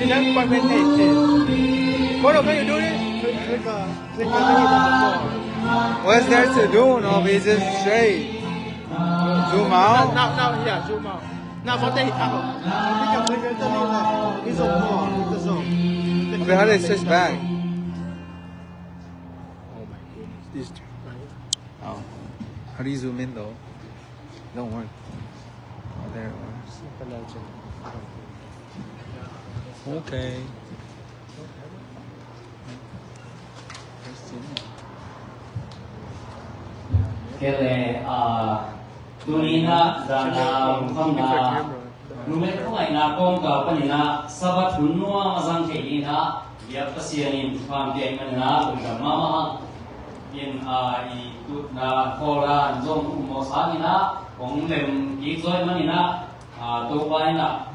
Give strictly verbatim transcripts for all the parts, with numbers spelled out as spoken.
That part maintain. What can you do it? Click, click, uh, click underneath on the floor. What's there to do? No, we just straight. Zoom out. Now, now, yeah, zoom out. Now, what they have? Click, click underneath that. It's on floor. It's on. But how do they switch back? Oh my goodness. These two. Oh. How do you zoom in though? Don't work. Oh, there it was. Okay. Kei le, ah, tuni-in ah, dana, lungkhamna, numei khuangaihna kawmkal panin ah Sabbath hun nuam a zang thei dingin ah biak Pasian in thupha pia ahih manin ah lungdam mahmah hang. In, ah, i tutna khawlna zong um mawk sangin ah hong lem kik zaw ahih manin ah, ah, Topa in ah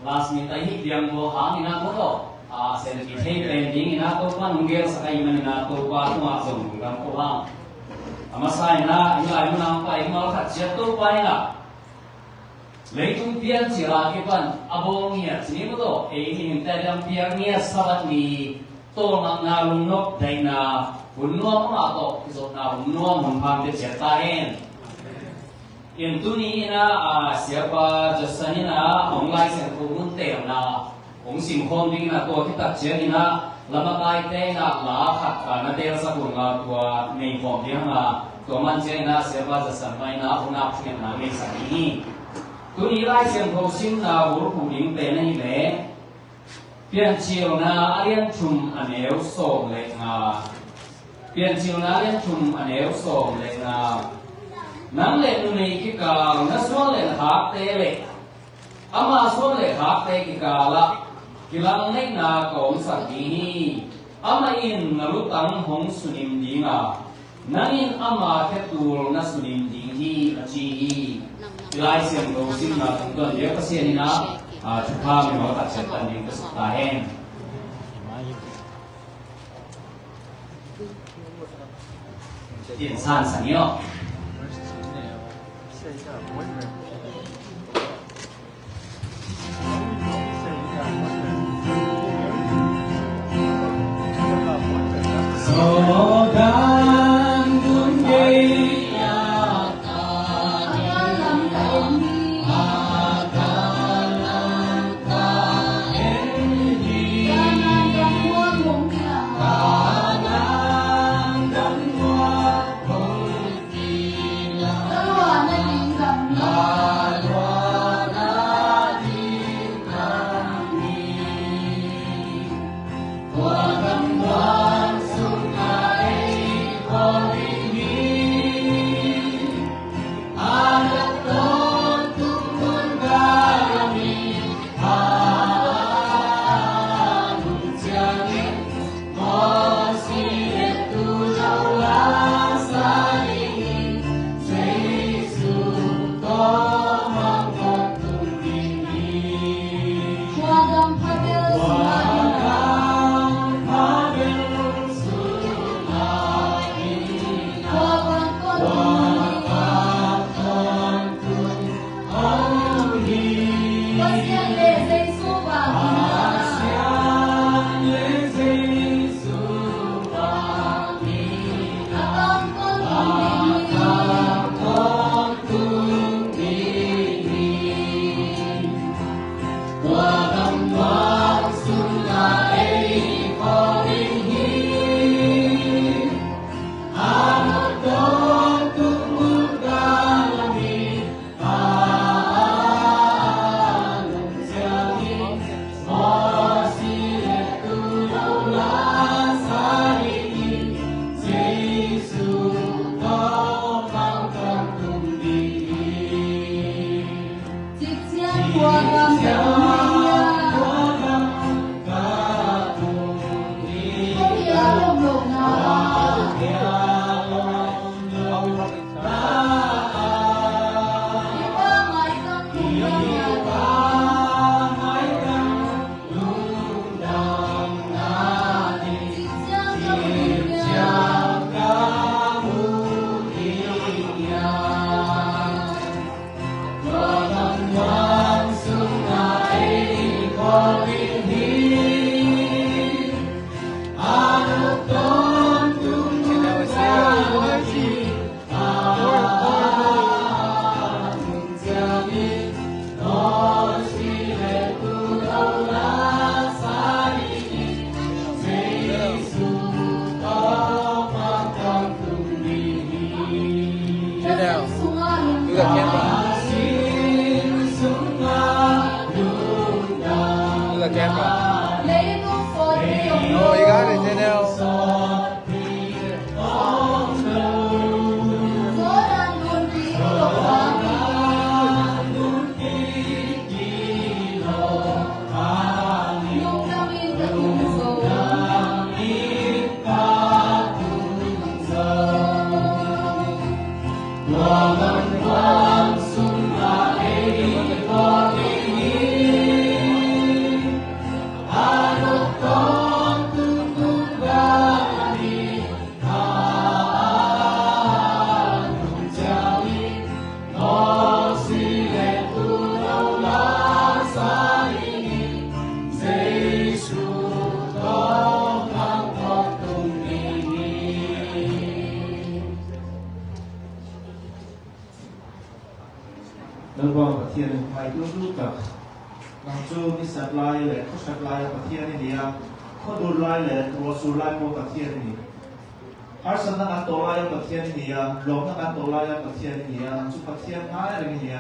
last minute ahi piang bawl hangin ah maw, ah, sen kithei pen dingin ah Topa in hong gelsak ahih manin ah Topa tungah zong lungdam ko hang. A masa in ah, i lai mun ah hong pai mal khat ciat Topa in ah leitung piancil a kipan a bawl ngiat ci ni maw, ei mihingte a dang piang ngiat Sabbath ni tawlngakna, lungnop daihna hun nuam mah tawh kizopna hun nuam hun pha pia ciat ta hen. In tuni in ah, ah, Siapa Judson in ah hong Lai Siangtho mun teelna hong simkhawm dingin ah tua khit tak ciangin ah lamakaite in ah la khat, ah, na teelsak un la tua neikhawm ding hang a, tua man ciangin ah Siapa Judson mah in ah hun ap thungetna ngeisak ding hi. Tuni Lai Siangtho simna bulphuh ding pen ahih leh Piancilna a lian thum a neu sawm le nga. Piancilna a lian thum a neu sawm le nga. Nang le numei kikal na suan le na khakte le ama suan le khakte kikal ah kilangneihna ka omsak ding hi. Amah in na lutang hong sunim ding a, nang in ama khetul na sunim ding hi, a ci hi. I Lai Siangtho simna tungtawn biak Pasian in ah, ah, thupha mimal khat ciat pan ding ka suk ta hen. Tin san san ni aw. Daniel, do the camera. Do the camera. Oh, you got it, Daniel. Lalpa Pathian in paitu tu tak. Nang cu ni sak lai le khua sak lai a Pathian i hi a, khua lut lai le ruah sur lai pua Pathian i hi. Harsatna kan tawh lai a Pathian i hi a, lawmna kan tawh lai a Pathian i hi a, nang cu Pathian ngai ring i hi a.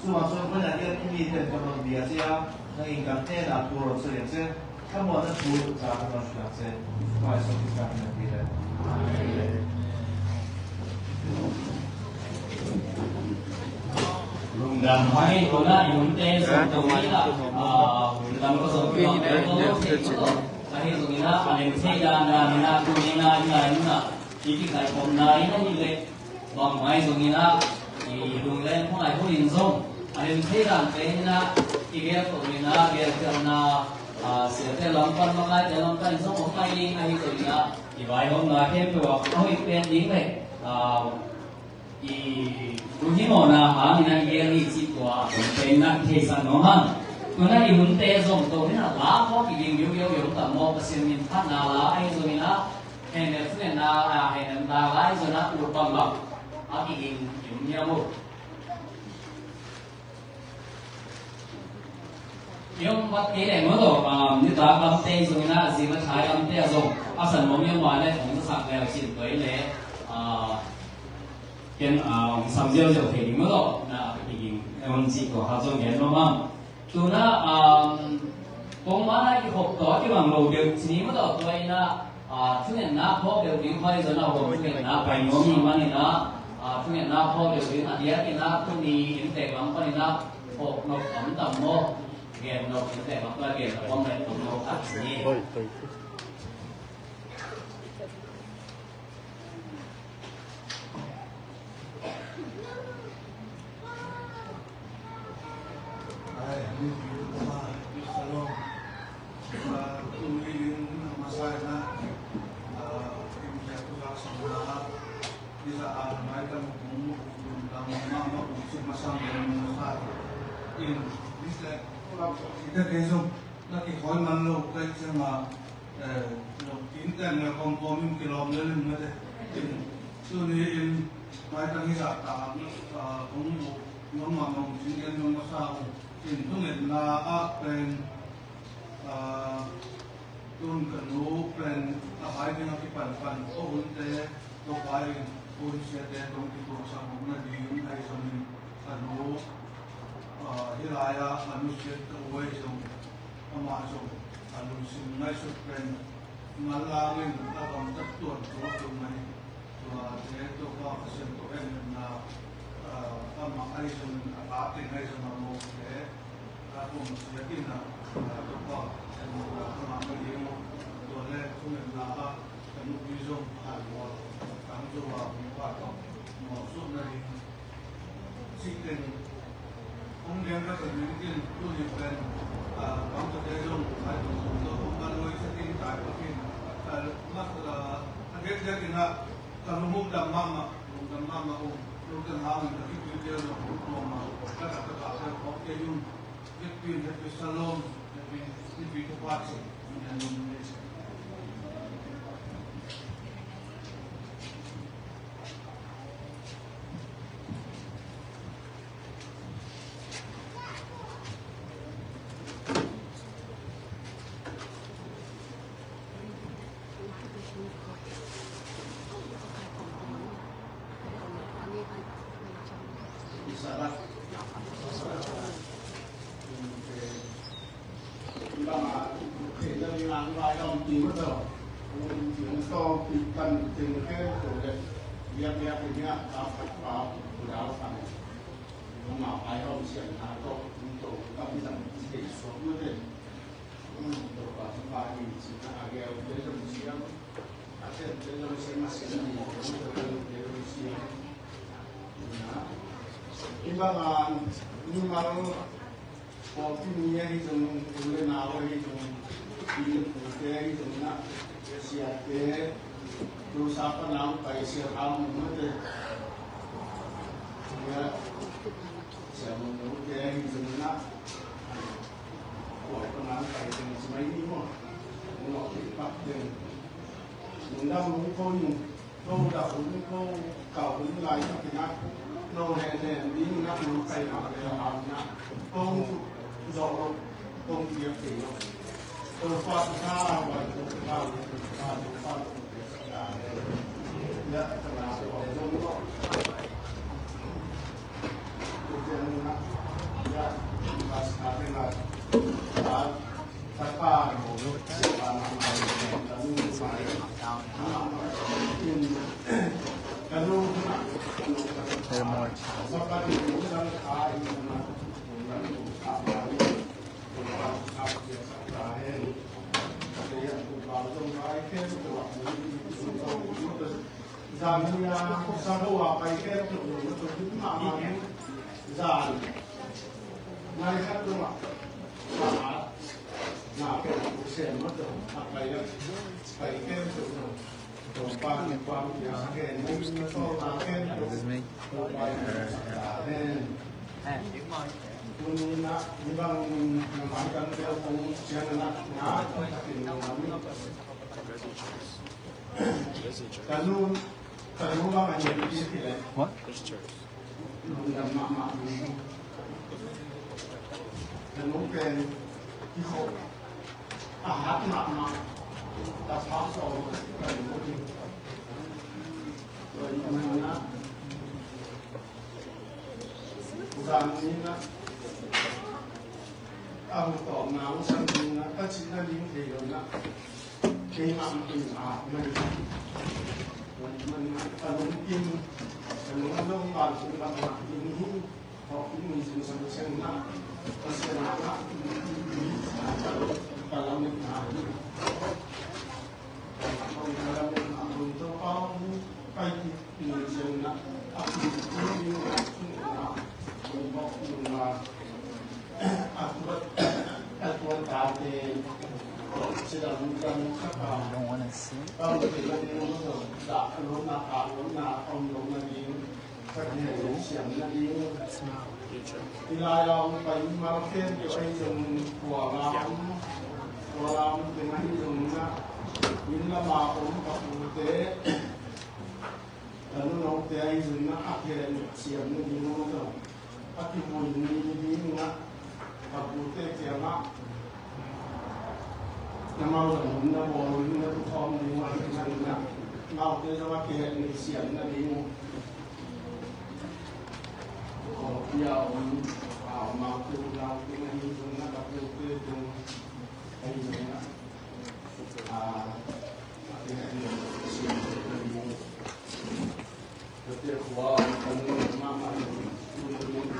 Cu hang cun hoi na hian i mi ten ka mang bia cia, nang in kan hnenah thu rawn sawi ang cia. Khamuanna thu ca kan rawn hrilh ang cia. Khuai Jesuh Khrista min a ti le. Amen. Lungdam hoi, tuna i hunte zong tawh ni la, ah, lungdam ka zong tawh ni la. Ahi zongin ah, a lem thei dan dan in ah, tuni in ah, i ngai in ah, i kikaikhawmna in ah, i leh bangmah zongin ah, i lungleng hmangai hun in zong, a lem thei dan pen in ah, i gel khawm in ah, gelkhialhna, ah, siate lam pan, makaite lam pan in zong om mai ding, ahi zongin ah, i vaihawmna khempeuh ah, a hoih pen ding leh, ah, i lunghimawhna hangin a i gel hi cih tua a pen na theisak nuam hang. Tuna i hunte zong to hi na la khawng i ging viau viau viau tam maw, Pasian min phatna la ahi zongin a, hehnem thungetna, a, hehnemna la ahi zongin a, ut bangbang a kiging i um hiam uh? I om vat kei leh maw tawh, um, nitak lamte zongin a, zing le thai lamte a zong a san mawng i om a leh hong zasak leu cin tua i leh, uh, ken, uh, hong sam ziauziau thei ding maw tawh, na a kiging, eh, hong cih tua khat zong gen nuam ang. Tuna, um, pongman a kikhop tawh a kibang lo deuh ci ni maw tawh tua in a, ah, thungetna phawk deuh ding hoi zon a huam thungetna pai nuam hi manin a, ah, thungetna phawk deuh ding a diakin a tuni inntek lam panin a phawk nop tam tam maw, gen nop inntek lam pan gen nop om le tum nop khat ci ni. Ai, ni pi tu pa, ni salom. Ah, tu ni in masa na, ah, in ya tu ka sa na, ni sa a mai tam kung mu kung tam ma ma kung sik masa ma masa. In, ni sa, kita kezom, na ki hoi man lo kai sa ma, Eh, lawmte in teng le kawmkawm in kilawm lel in mate. Tuni in maitang hi zah ta, ah, kong mu, nong ma mong cing en nong masa uh. In thungetna ah pen, ah, tun ka nu pen a vai ding a kipan pan ko hunte, ko vai in, ko hun siate tong kituaksak buk na ding ahi zongin ka nu, ah, hi lai ah a nusiat ka u ahi zong, amah zong a lungsim ngaihsut pen manlang in a gamtat tuan tua tung ahi. Tuate Topa Pasian tawh hehnemna, ah, amah ahi zongin a tate ngaih zong a mawkte a kum siatin ah, ah, Topa hehnemna amah ka ding uh. Tua le thungetna ah ka nupi zong a hal mual tang zo a hong pha tawh mawhsutna ding Siteng hong lian ka tum in tuni pen, ah, bangkate zong ai tung tung tawh hong kan luai sa tin tai pakin, ah, mat, ah, a diakdiak in ah ka lungdam mahmah, lungdam mahmah uh, lungdam hangin ka kipil tia zong hong tuam ah, ka ka ka ka ka hong kei un, happy, happy shalom, happy, happy to party. Nang vai dong ti ma to. Nang tawng pi pan teng khempeuh le. Biak biak in hiah ka phat pa, ku dau pan. Nang ma vai dong sian na to, nang to ka pi dang ti kei suak ma te. Nang to pa pa ni si na a gel te dong sian. A ten te dong sian ma sian ni, dong sian. Na. Ibang an, ni mal Pawlpi mi ahi zong, u le nau ahi zong, pi le pute ahi zong na, siate, tu sa pa nau pai sia kha mung mate. Sia, sia mung mate ahi zong na, tua pa nau pai zong si mai ni mo. Mung lo pi pak zong. Mung dam mung ko yung. Ko dah hun, ko kau hun lai tak inah, no hen hen ding inah, no kai mah le la inah, kong zawh lo, kong piak kei lo. Ko fa ta, wa ko fa, ko fa, ko fa, ko fa. Ya, ta na ko zong lo. Ko zong inah, ya, pas ka te na. Zan ni a sa ho a pai khempeuh lo na tua ding mahmah in zan nai khat lo mah sa a na pen ku sem ma tua a pai a pai khempeuh lo. Tua pa ni pa mi a khen ni na tua a khempeuh tua pa ni sa a khen. Tuni na ni bang na mai kan tel kong sian na na tua takin lo na mi. Ka nu, ka nu bang a hiam i ci leh. What? Lungdam mahmah ding. Ka nu pen i khop a hat mahmah. Ka phak sawm ka nu ding. Tua i manna. Zan ni na a hutawpna hong sang ding na ka cihna ding thei lo na. Keimah in a man man a lungkim a lung a lung bang tung bang mah ding hi. Hawh in mi sin sang seng na ka seng na na ka lam na hi. I don't wanna see. Hih lai-ah hong pai mimal khempeuh ahi zongin, khualam, khualam teng ahi zongin ah, inn lamah om ka pute, ka nunote ahi zongin ah, a khen siam nading om lo, a kivui ni dingin ah, ka pute kiangah na maulam hun na bawl ding, na thukhawm ding uh ahi zongin ah, amaute zong a kihet ni siam nading uh. Kawlpi a om, a, amaute u naute na hi zong na, ka pute zong ahi zong na. A, a te ahi zong na, siam na hi zong. Ka te khua om, ka nu mahmah zong, tu zong,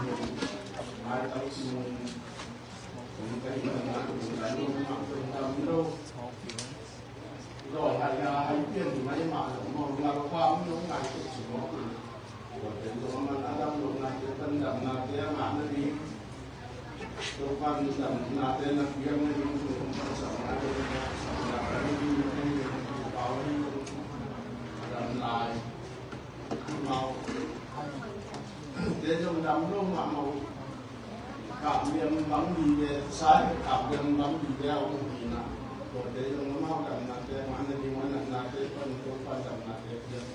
ai tak zong, zong ka hi zong na, zong ka nu mahmah zong dam lo. Zawh hai a hai pian mai mah lo maw, Lalpa om lo ngai tuk si maw. Tua pen zong a man a dam lohnate pan damnate a ngah nading, Topa'n damnate na piak nading zong pan sam ngai lo na, sam ngai lo na, pau hi lo, a dam lai. Mau. Te zong dam lo mahmah uh. Kap liam bang vive, sai kap liam bang vive a um hi na. Tua te zong amau damnate, man na ding, man damnate, pan Topa'n damnate piak,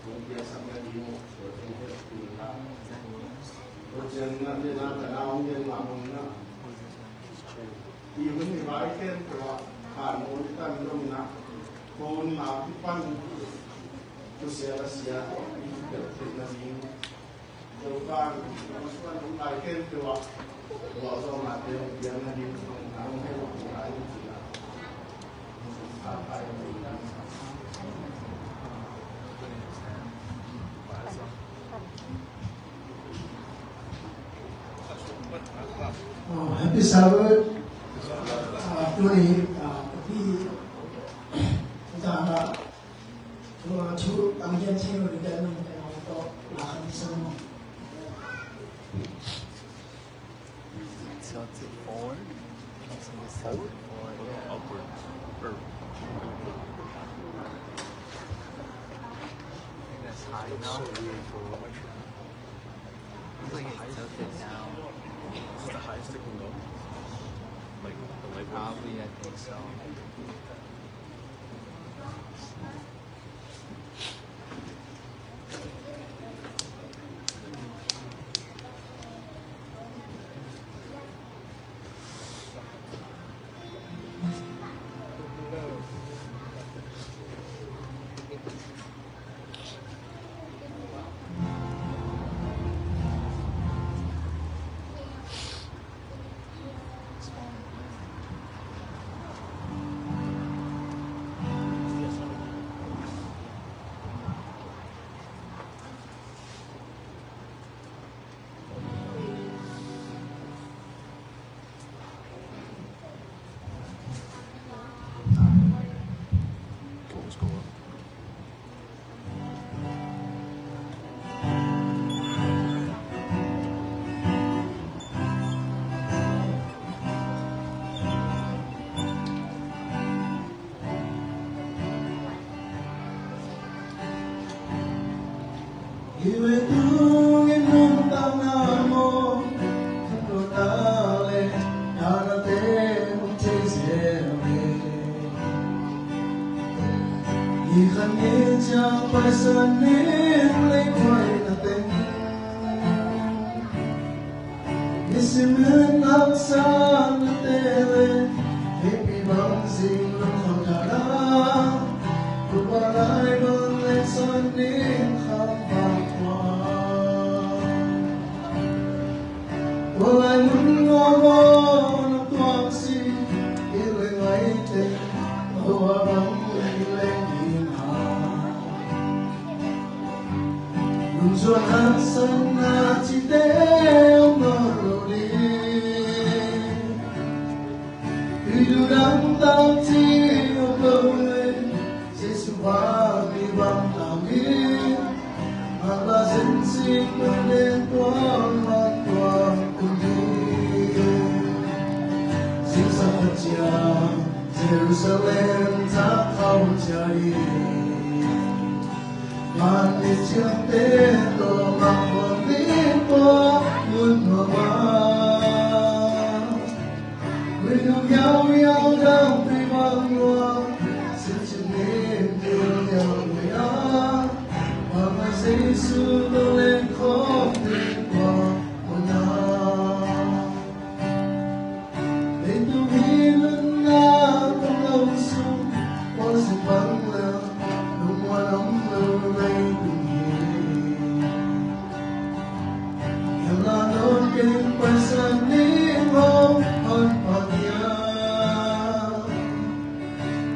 kong piaksak na ding uh. Tua zong he tu na. Tua ciang na le na ka na hong gen mahmah na. I hun i vai khempeuh ah, khan muan tan dong na, kong na kipan, thusia la sia, i kipan theihna ding. Topa'n, na masuan hun lai khempeuh ah, lawhzawnate hong piakna ding, na hong hei lawh lai ding ci-in ah. Sabbath, ah, tuni, ah, pi, ta, ah, tua thu ang gen thei lo ding te nong te nong to, la kan sa mo. Tilt it forward. Tilt it forward. Upward. Or I think that's high enough. Looks like it's tilted down. Is this the highest it can go? Like, the light bulb? Probably, I think so. Hi ve tung in nuntakna maw, tua ta le, ta na te hong thei zel e. Hi khan ngen ciang paisan ning lei kuai na teng. Nisim in haksa na te le, heipi bang zing lungkham ta na. Kupa lai bang le san ning kham bang tua. Tua lai nun ngawh ngawh na tuak si, i le ngai te, tua bang le i le ding a. Nungzuan haksatna cihte om nawn lo ding. Tuidu dang tak cih om lo leh, Jesu bang mi bang tang ding. Mangla zen sing mah den tuang man tuang kun ding. Zingsang khat ciang Jerusalem thak khawng ciah ding. Van le ciangte tawh mangkhawn ding tua mun nuam a. Rinum yauyau dang tui bang lua, sincin lim diau diau mai a. Bang mai Jesu tawh leng khawm ding tua mun a. Leitung hi nunna tawh lo sung, pawl sin bang le, lungmuan om lo leitung hi. Hiam la nawn keng paisan ning hong hon pah dia.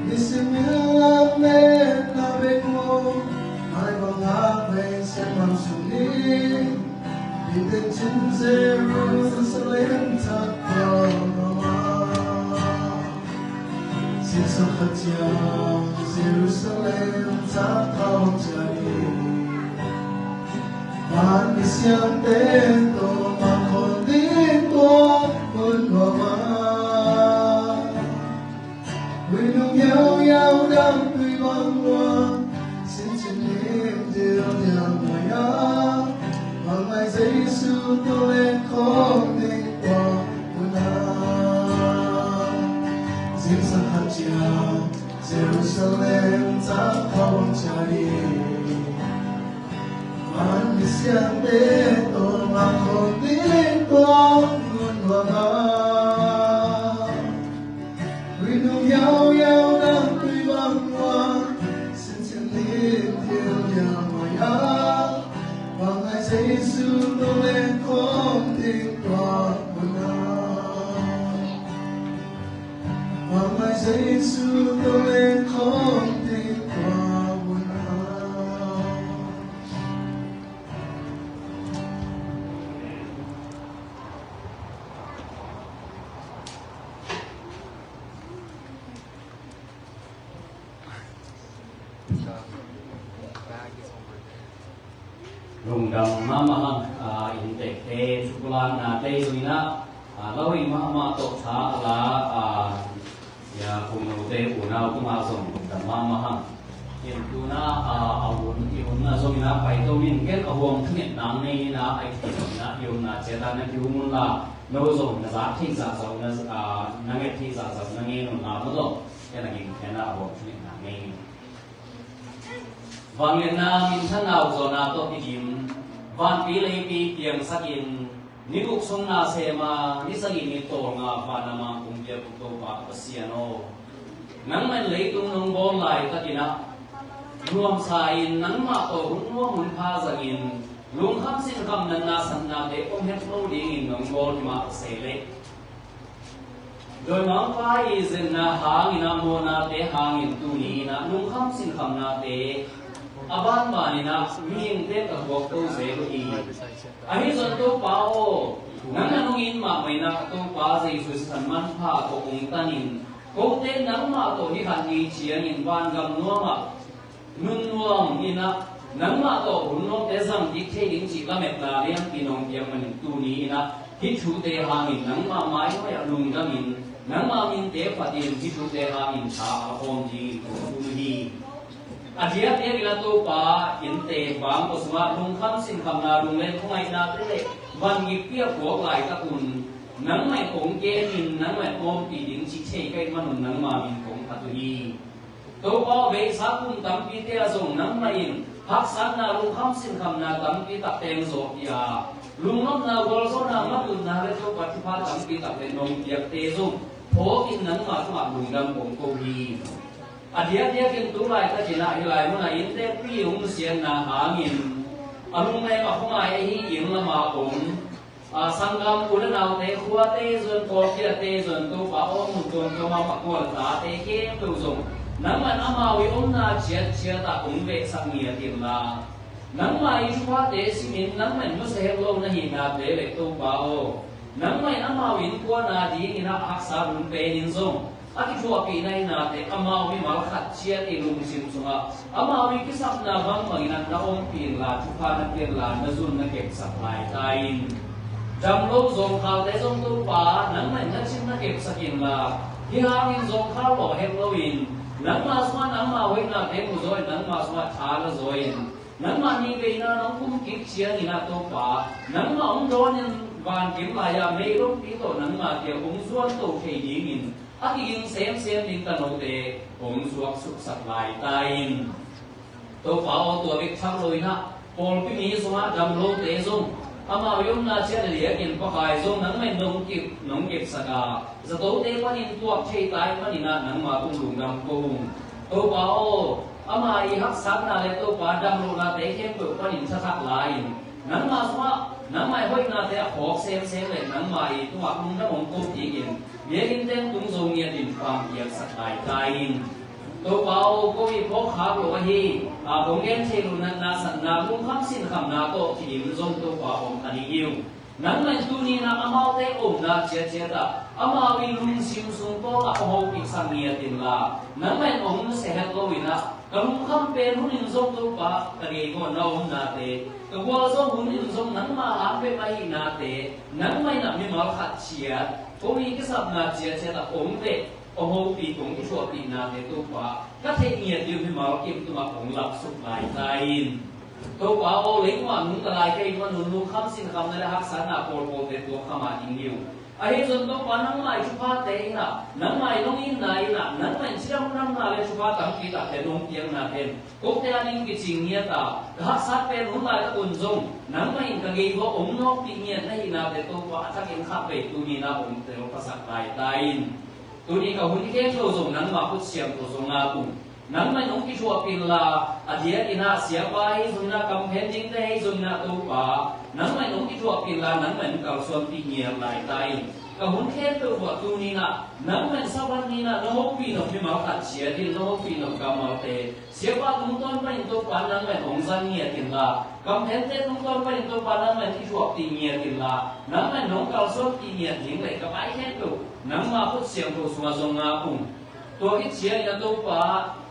Nisim in lam netna bek maw, ai bang hak vei sian bang sung hi. Pite'n cin Jerusalem thak khawng om a. Zingsang khat ciang Jerusalem thak khawng ciah ding. Van misiangte tawh mangkhawn ding tua mun nuam a. Rinum yauyau dang tui bang lua, sincin lim diau diau mai a. Bang mai Jesu tawh leng khawm ding tua mun a. Zingsang khat ciang Jerusalem thak khawng ciah ding. Van misiangte tawh mangkhawn ding tua mun nuam a. Rinum yauyau dang tui bang lua, sincin lim diau diau mai a. Bang mai Jesu tawh leng khawm ding tua mun a. Bang mai Jesu tawh leng khawm ding tua mun a. Lungdam mahmah hang, a, inntekte, thupulaknate zong in ah, a, lo in mahmah tawh tha a la, a, ya, kumnote unau tungah zong lungdam mahmah hang. In tuna, a, a hun, i hun na zong in ah paito in ken a huam thunget nang nei in ah, a i thei zong in ah i hun na ciat ah na kihum un la, no zong na zak thei zahzah na, a, na nget thei zahzah na ngen un la, no zong ken a ging ken a huam thunget nang nei. Vangliatna minthanna uh zawhna tawh kidim, vanpi leipi piangsakin, ni guk sungna sema, ni sagih ni tawlnga vana mang kung piak uh Topa ka Pasian aw. Nangmah in leitung nong bawl laitakin ah, nuamsa in nangmah tawh hun nuam hun pha zangin, lungkham sinkham natna satnate om het lo dingin nong bawl hi mah a se leh. Dawimangpa i zetna hangin ah, mawhnate hangin tuni in ah lungkham sinkhamnate a banban in ah mihingte ka guak to zel uh hi. Ahi zong Topa aw, nang na nungin mahmah in ah ka Topa Jesu sisan manpha tawh ong tanin, kote nangmah tawh ni khat ni ciangin vangam nuamah nunnuam in ah, nangmah tawh hun nuamte zang dik thei ding cih lametna lianpi nong piak manin tuni in ah, hih thute hangin nangmah maimawi ah lungdamin, nangmah minte phatin hih thute hangin tha a khawm dingin kong thum hi. A diakdiakin ah Topa, innte bangkua sungah lungkham sinkhamna, lunglen khawngaihnate le vangik piak puak laitak un, nangmah in kong kemin, nangmah in kawmpih ding cih thei ka hih manun nangmah min kong phat uh hi. Topa aw, veisa kum tampite ah zong nangmah in haksatna, lungkham sinkhamna tampi tak teng zawhpih a, lungnopna, gualzawhna, matutna le Topa thupha tampi tak le nong piakte zong phawkin nangmah tungah lungdam kong ko hi. A diakdiakin tu laitakin ah hih lai munah inntekpi hong nusiatna hangin a lungleng a khuangai ahi inn lamah om a, sanggam u le naute, khuate zong, kawlkhiate zong, Topa aw, mun tuamtuam a pakua le tate khempeuh zong nangmah in amau i omna ciatciat ah hong vehsak ngiat inla, nangmah i thuphate simin nangmah in nusia het lo na hihnate le Topa aw, nangmah in amau innkuan a dingin ah haksa hun penin zong a kithuahpih na hihnate amau mimal khat ciat i lungsim sungah amau i kisapna bangbangin ah na ompih inla, thupha na pia inla, na zun na kepsak lai ta in. Dam lo zawngkhalte zong Topa, nangmah in na cin na kepsak inla, hih hangin zawngkhal lawh het loin, nangmah sungah nangmah hoihnate mu zaw in, nangmah sungah tha la zaw in, nangmah nih veina nong kum kik ciangin ah Topa, nangmah hong dawnin vankim lai-ah meilompi tawh nangmah kiang hong zuan to thei dingin a kiging semsem ding tanote hong zuak suksak lai ta in. Topa aw, tua bek tham loin ah pawlpi mi sungah dam lote zong amau i omna ciat le diakin Pakai zong nangmah in nong kip, nong kepsak a, zatote panin tuak thei ta ahih manin ah nangmah tung lungdam ko ung. Topa aw, ama i haksatna le Topa damlohnate khempeuh panin thathak la in, nangmah sungah nangmah i hoihnate a khawk semsem le nangmah i tungah lungdam hong ko dingin biakinnte tung zo ngiatin pampiaksak lai ta in. Topa aw, ko i phawkkhak lo ahi a, kong gen theih loh natna satna, lungkham sinkhamna tawh kidim zong Topa om a ding hi uh. Nangmah in tuni-in ah amaute omna ciatciat ah amau i lungsim sung tawngah hong hopihsak ngiat inla, nangmah in hong nusia het lo-in ah, ka lungkham pen hun in zong Topa ka gei gawn na omnate, ka gualzawh hun in zong nangmah hang bek ahihnate, nangmah in ah mimal khat ciat ko i kisapna ciatciat ah hong veh, hong hopih, hong kithuahpihnate Topa ka theih ngiat ding uh mimal kim tungah hong lapsuk lai ta in. Topa aw, leitung ah nungta lai ka hih manun lungkham sinkhamna le haksatna pawlpawlte tuak kha mah ding hi uh. Ahi zong Topa, nangmah i thuphate in ah, nangmah i lungdamna in ah, nangmah in cidamna le thupha tampi takte nong piakna pen kote a ding kicing ngiat a, ka haksat pen hun laitak un zong nangmah in ka gei gaw hong nawkpih ngiat na hihnate Topa a thakin khatvei tuni-in ah hong telphasak lai ta in. Tuni ka hun khempeuh zong nangmah khut siangtho sungah tung. Nangmah in hong kithuahpih inla, a diakin ah siapa ahi zongin ah, kamphen dingte ahi zongin ah Topa, nangmah in hong kithuahpih inla, nangmah in hong kalsuanpih ngiat lai ta in. Ka hun khempeuh uah tuni-in ah nangmah in Sabbath ni-in ah na hopih nop mimal khat ciat in, na hopih nop kammalte siapa tungtawn panin Topa nangmah in hong zang ngiat inla, kamphente tungtawn panin Topa nangmah in kithuahpih ngiat inla, nangmah in hong kalsuanpih ngiat ding le ka pai khempeuh nangmah khut siangtho sungah zong ngak ung. Tua khit ciangin ah Topa,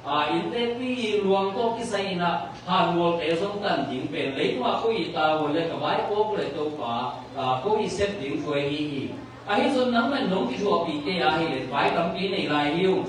A, inntekpi luang tawh kisai in ah hanmualte zong tan ding pen leitungah ko i tavuan le ka vai awk le Topa, a, ko i sep ding thu ahi hi. Ahi zong nangman nong kithuahpih kei a hih leh vai tampi nei lai hi ung.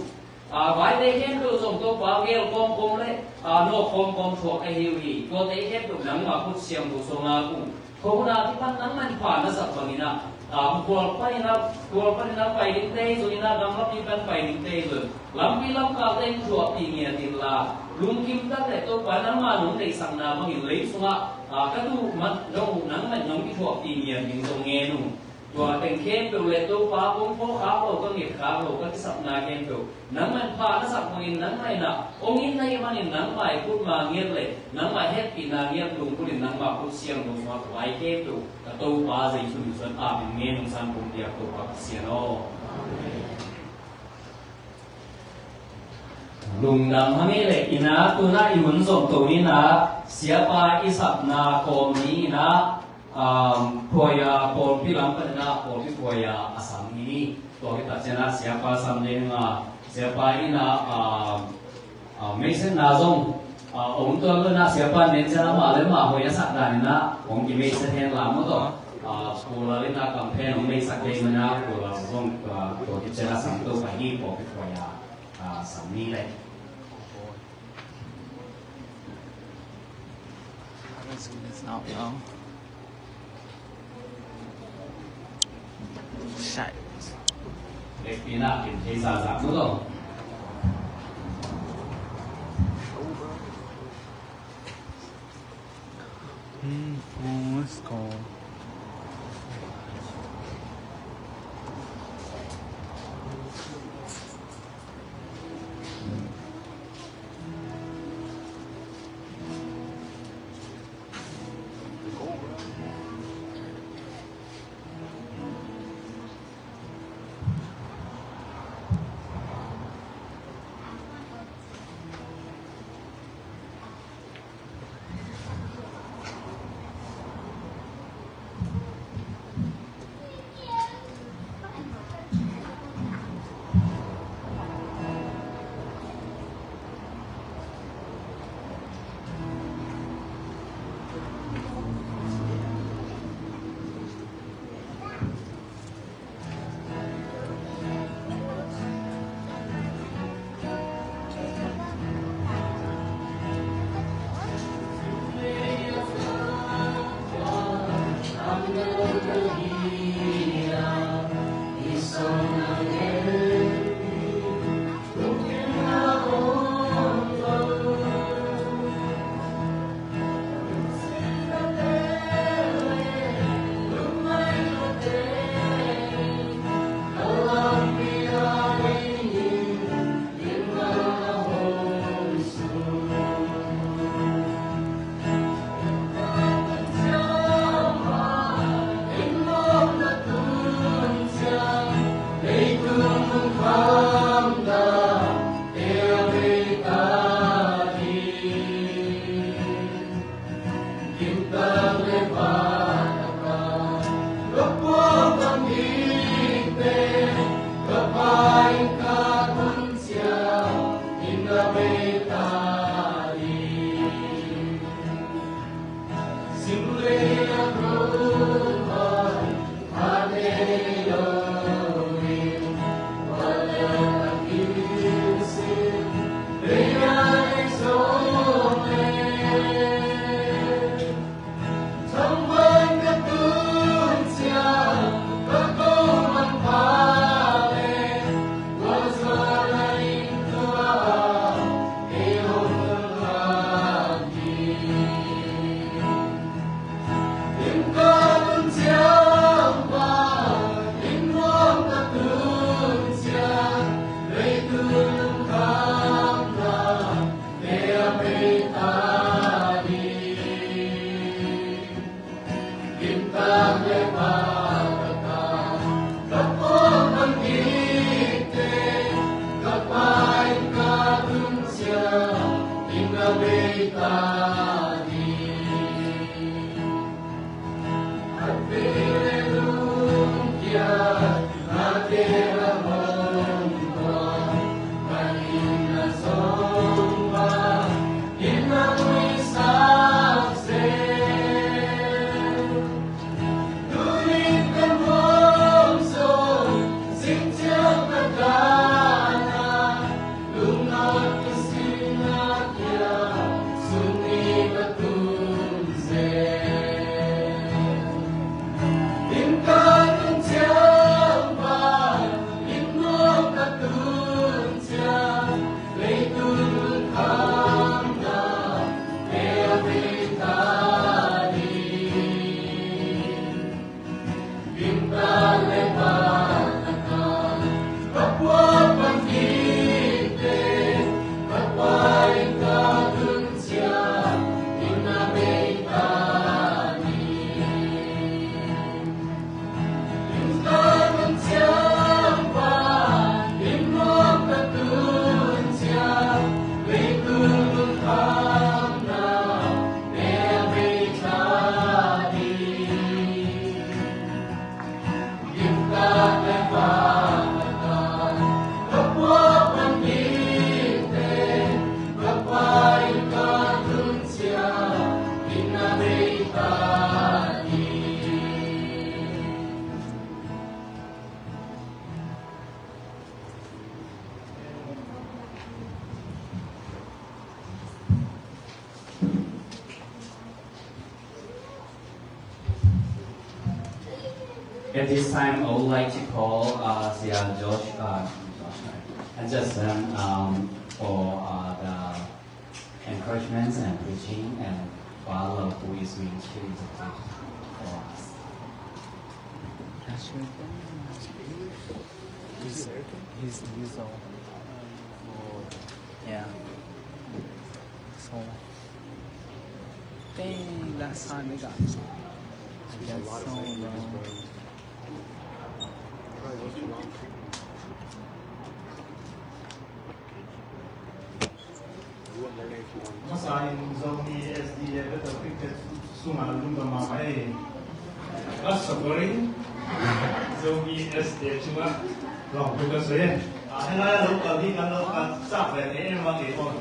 A, vaite khempeuh zong Topa gel kawmkawm le, a, nawk kawmkawm thuak ahi uh hi. Tuate khempeuh nangma khut siangtho sungah ung. Khuahun a kipan nangman pha na sak bangin ah, a, khual panin ah, khual panin ah pai dingte hi zongin ah, gamlapi pan pai dingte hi zong, lampi lamkalte in thuahpih ngiat inla, lungkim tak le Topa nangma nong deihsakna bangin lei sungah, a, ka duh man dong uh nangman nong kithuahpih ngiat ding zong ngen uh. Tua teng khempeuh le Topa kong phawk khak lo, ka nget khak lo, ka kisapna khempeuh nangman pha na sak bangin nangmah in ah ong it na hih manin nangmah i khut ma ngiat le nangmah hehpihna ngiat lunggulhin nangmah khut siangtho sungah ka vai khempeuh ka Topa Jesu min suang amen ngen ung. San kong piak Topa Pasian aw. Lungdam hang ei le in ah, tu-in ah i hun zom to ni in ah, siapa i sapna kawm ni in ah, um, phuai a pawlpi lam panin ah pawlpi phuai a a sam ni. Tua khit tak ciangin ah siapa sam ding a, siapa in ah, um, uh, meisakna zong, uh, om tuan lo in ah siapa nen ciangin ah amah le amah hoih a sak dan in ah hong kimeisak hen la maw tawh. Uh, Pu Lal in ah kam pen hong meisak ding manin ah Pu Lal zong, uh, tua khit ciangin ah sam to pai ni, pawlpi phuai a, uh, sam ni le. Haven't seen this out though. Shite. Hmm, oh, let's go. At this time, I would like to call uh, Sia Josh, uh, Josh and Justin um, for uh, the encouragements and preaching, and Father who is going to interpret for us. He's, he's, he's all. Yeah. So, dang, last time we got. I got so low. Masa in Zomi S D A Battlefield te sungah lungdam mahmah ei. Ka support in Zomi S D A sungah lawmte ka soi ei. Ah, hih lai-ah local hi kan lo ka sak ve te em ma kei on.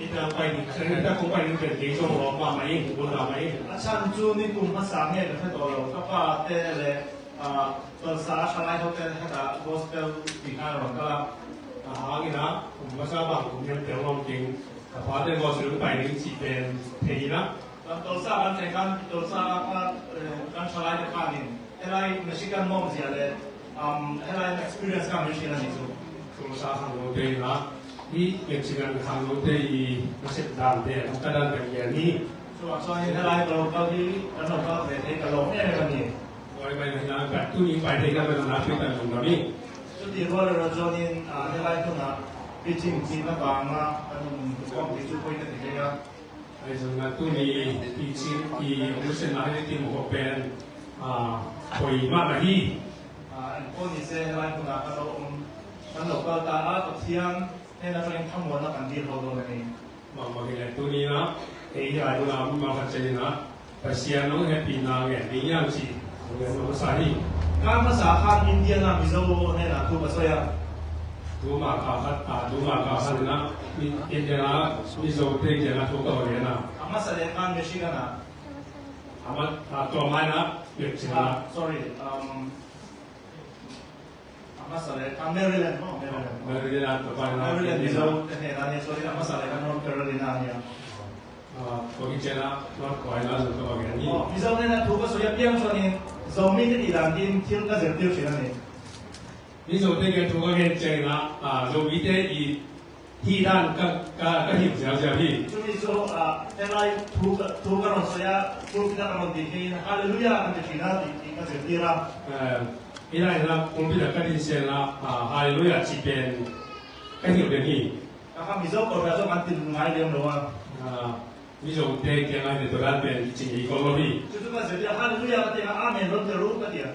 Ita pai ni, ita kong pai ni pen kei zong lawm mahmah ei, kong lawm mahmah ei. A chan cu nikum masa nge ka khat aw lo, ka pate le Ah, Tulsa a Khalai hotel heta gospel ti kha ron kala. Ah, hangin ah, kum masa bang kum hiam tel lawm ding. Ka pate gospel pai ding cih pen thei in ah. Kan Tulsa kan thei kan, Tulsa kan, eh, kan Khalai te kha ning. Helai Michigan mawng zia le, um, helai experience kan Michigan ni cu. Tulsa khangnote in ah. Hih Michigan khangnote i nasep dante, ka dan pek hi. Cuah cuah hi helai ka local hi, kan local ve thei ka lawm em em a ni. Tua ahih manin ah, tuni pai thei ka mah na, tua ka lungdam hi. Cuti rua le rua zongin, ah, hih lai hun ah, preaching cih na bang ah, kan um tu kong ti cu koi ka ti thei a. Ahi zongin ah tuni preaching i um sen ah hih ti mu ko pen, ah, koi mah na hi. Ah, and kong ni se hih lai hun ah kan um, kan local ta ah, Pathian, hih na kan thamuan na kan dil ho lo na ni. Bangmah hi leh tuni in ah, ei hi lai hun ah, mi mah khat ciang in ah, Pasian nong hehpihna ngen ding hiam ci, ngen nong sa hi. Ka masa khan India na Mizo hnenah thu ka soi a. Tuma ka khat, a, tuma ka khat in ah, India na Mizo te kiangah thu ka va ngen a. A masa le khan Michigan ah. A ma, a, tua mai na, Michigan ah. Ah, sorry, um, A masa le, a Maryland maw, Maryland. Maryland ah, tua pai na. Maryland, Mizo te hnenah ni, sorry, a masa le, a North Carolina ni a. Ah, tua hi ciangin ah, North Carolina zong ka va ngen hi. Oh, Mizo hnenah thu ka soi a piang suan in, Zomi te i dan in thil ka zir tiu sin a ni. Mizo te kiang thu ka ngen ciangin ah, ah, Zomi te i Hih dan ka, ka, ka hilh ziauziau hi. Cumi cu, ah, hih lai thu ka, thu ka run soi a, pulpit ah ka run ding hi, Halleluiah kan ti ṭhin a, ti, ti ka zirtir a. Eh, hih lai in ah pulpit ah ka din sen ah, ah, Halleluiah cih pen ka hilh den hi. Ka kha Mizo kawlgah zong kan ti ngai lem lo a. Ah, Mizote kiangah hi tua dan pen kicing hi ko lo hi. Cucu ka zirtir a, Halleluiah ka ti a, Amen run tel ru ka ti a.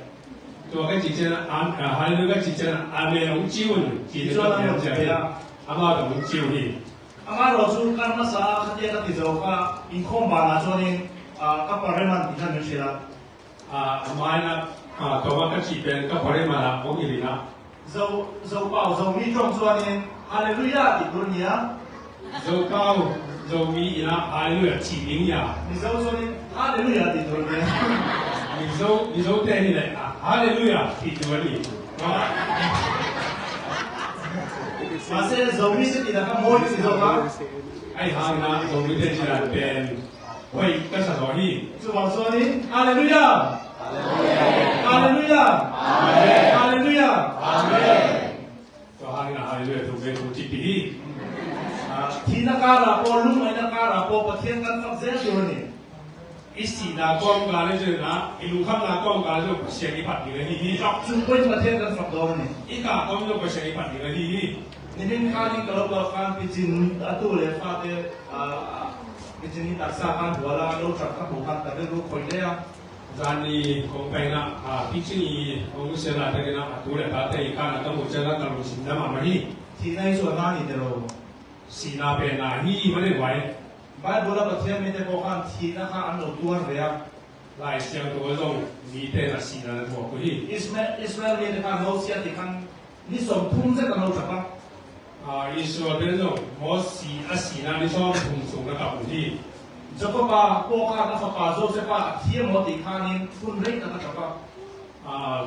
Tua ka cih ciangin, am-, ah, Halleluiah ka cih ciangin, Amen hong ci un, ci ciangin, amah tawh hong ci uh hi. Amah tawh cu kan masa a, khatia ka ti zo kha, innkhawm banah cuan in, ah, ka pareman ti khan min hrilh a. Ah, amah in ah, ah, tua ka cih pen ka pareman ah hong hilh in ah. Zo, Zopau, Zomi ṭawng cuan in, Halleluiah ti dur ni a. Zopau, Zomi in ah Halleluiah cih ding hi a. Mizo cuan in Halleluiah ti dur ni a. Mizo, Mizote hi leh, ah, Halleluiah ti dur ni. Mahse, Zomi si ti dah ka mawi si zo ka. Ahi hangin ah Zomite ci dan pen hoih ka sa zaw hi. Cu bang cuan in, Halleluiah! Halleluiah! Halleluiah! Amen! Halleluiah! Amen! Tua hangin ah Halleluiah thu ve thu cihpih hi. Ah, thihna kar ah pua, lungngaihna kar ah pua, Pathian kan fak zel tiu ni. I sihna kawmkal le zong ah, i lungkhamna kawmkal le zong Pasian i phat ding ahi hi. Fak chung pua in Pathian kan fak dawn ni. I kah kawm zong Pasian i phat ding ahi hi. Nihin khan in ka lo kal khan picin a tu le fate, ah, picin i taksa khan hual a, lo ṭap ka hmuh khan ka bel ru khoi le a. Zan ni kong paina, ah, picin i kong siala takin a tu le fate i khan a ka hmuh ciang a ka lungsim dam mahmah hi. Thihna i suan hna ni te lo. Sihna pen na hi mah le vai. Bible a Pathian mite pawl khan thihna kha an lo tuar ve a. Lai Siangtho zong mite na sihna na thuak uh hi. Isma-, Israel mite khan Moses a ti khan ni sawmthum zet an lo ṭap a. Ah, Israel te zong Moses a sihna ni sawmthum sung na kap uh hi. Jacob a pawlkhat a fapa Joseph a thiam aw ti khan in hun rei tak a ṭap a. Ah,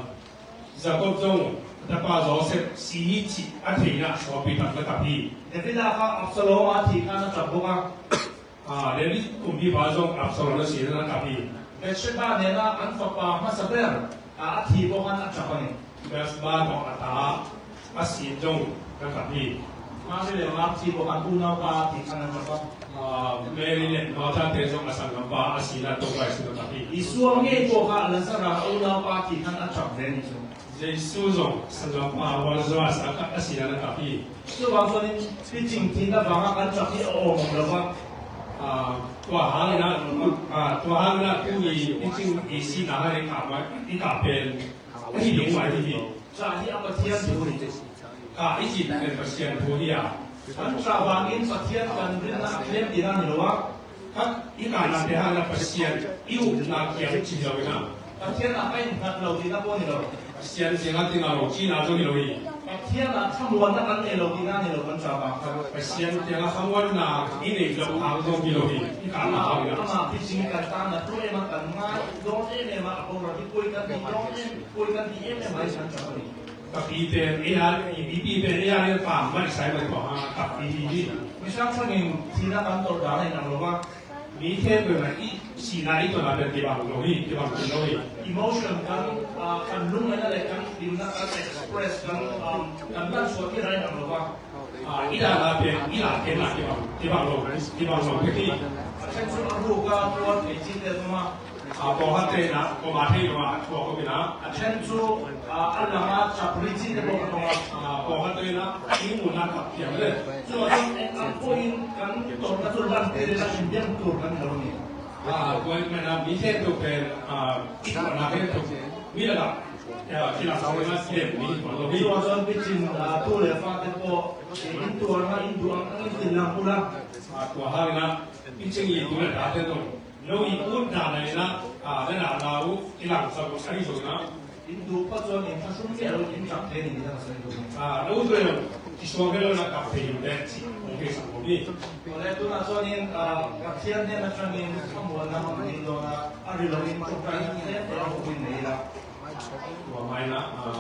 Jacob zong a tapa Joseph si hi cih a theihna sawpi tak na kap hi. David a kha Absalom a thih khan a ṭap bawk a. Ah, David kumpipa zong Absalom a sihna na kap hi. Bathsheba nena an fapa hmasa ber A, a thi pawh khan a thak a ni. Gaspar tawh a ta a sin zong na thak hi. Mary le Mark thi pawh khan unaupa thi khan a thak a. Ah, Mary le Martha te zong a sanggampa a sin a Topa Jesu na thak hi. Jesu a ngei pawh kha Lazarus a unaupa thi khan a thak ve ni zong. Jesu zong sanggampa Lazarus a, a sin a na thak hi. Tua bang chuan in picing thihna vanga kan thak hi a awm lo va. Ah, tua hangin ah, ah, tua hangin ah tuni picing i sihna hang i kah ma, i kah pen a hi ding mai hi hi. Thah hi a Pathian thu hi. Kah i cih pen Pasian thu hi a. Kan thah vangin Pathian kan rinna a tlem ding a ni lo a. Kha i kahnate hangin ah Pasian i upna kiang cih lo in ah. Pathian ah ka innghat lo tihna pawh ni lo. Pasian kiangah kinga lo cihna zong hi lo hi. Pathian ah thamuanna kan nei lo tihna ni lo kan thah vang kha. Pasian kiangah thamuanna i neih loh hang zong hi lo hi. I kahna hangin ah. Amah picing kan tana tu em a kan ngai dawn em em a, a program hi koi kan ti dawn em, koi kan ti em em a i kan thah a ni. Ka pi pen ei a, i pi pen ei a, ei a pam mai sai mai kawh hang a ka pi hi hi. Mi sang sangin thihna kan tawlh dan a inang lo va. Mi khempeuh in i sihna i tawlhna pen kibang lo hi, kibang khin lo hi. Emotion kan, ah, kan lungngaihna le kan himna kan express kan, um, kan lansuah khin a inang lo va. Ah, i dahna pen i lah khenna kibang, kibang lo, kibang lo hi. A ṭhen chu a ruk a tuar thei cihte tuma. Ah, pawlkhatte in ah, kuamah thei lo a, a thuak khawpin ah. A ṭhen chu, ah, a lama chapri cihte pawh ka tawng a. Ah, pawlkhatte in ah, i muhna kap thiam le. Chua chuan eng ang pawhin kan tawlhna chu lantir ila inbiak tur kan ni lo ni. Ah, tua ahih manin ah, mi khempeuh pen, ah, i tawlhna khempeuh mi lakah, ah, kilangsakna siam mi tawh lo hi. Chua chuan picing, ah, tu leh fate pawh, eh, in tuarna, in duh ang ang in ti lang ula. Ah, tua hangin ah, picing i tu leh fate tawh. Lo i ut dan a in ah, a, na dahna uh i langsak uh ahi zongin ah. In duh phot chuan in tha hrum miah lo in chak thei ni, ni dang a sawi duh. A, lo ut leh lo, i suang vel lo in ah kap thei in te, chi, kong thei sak lo ni. Awle, tunah chuan in, a, Pathian hnen aṭangin a muanna hmang ding dawn a, a ri lo in ṭawngṭaina tlem te a hawpin nei ila. Tua hmain ah, a,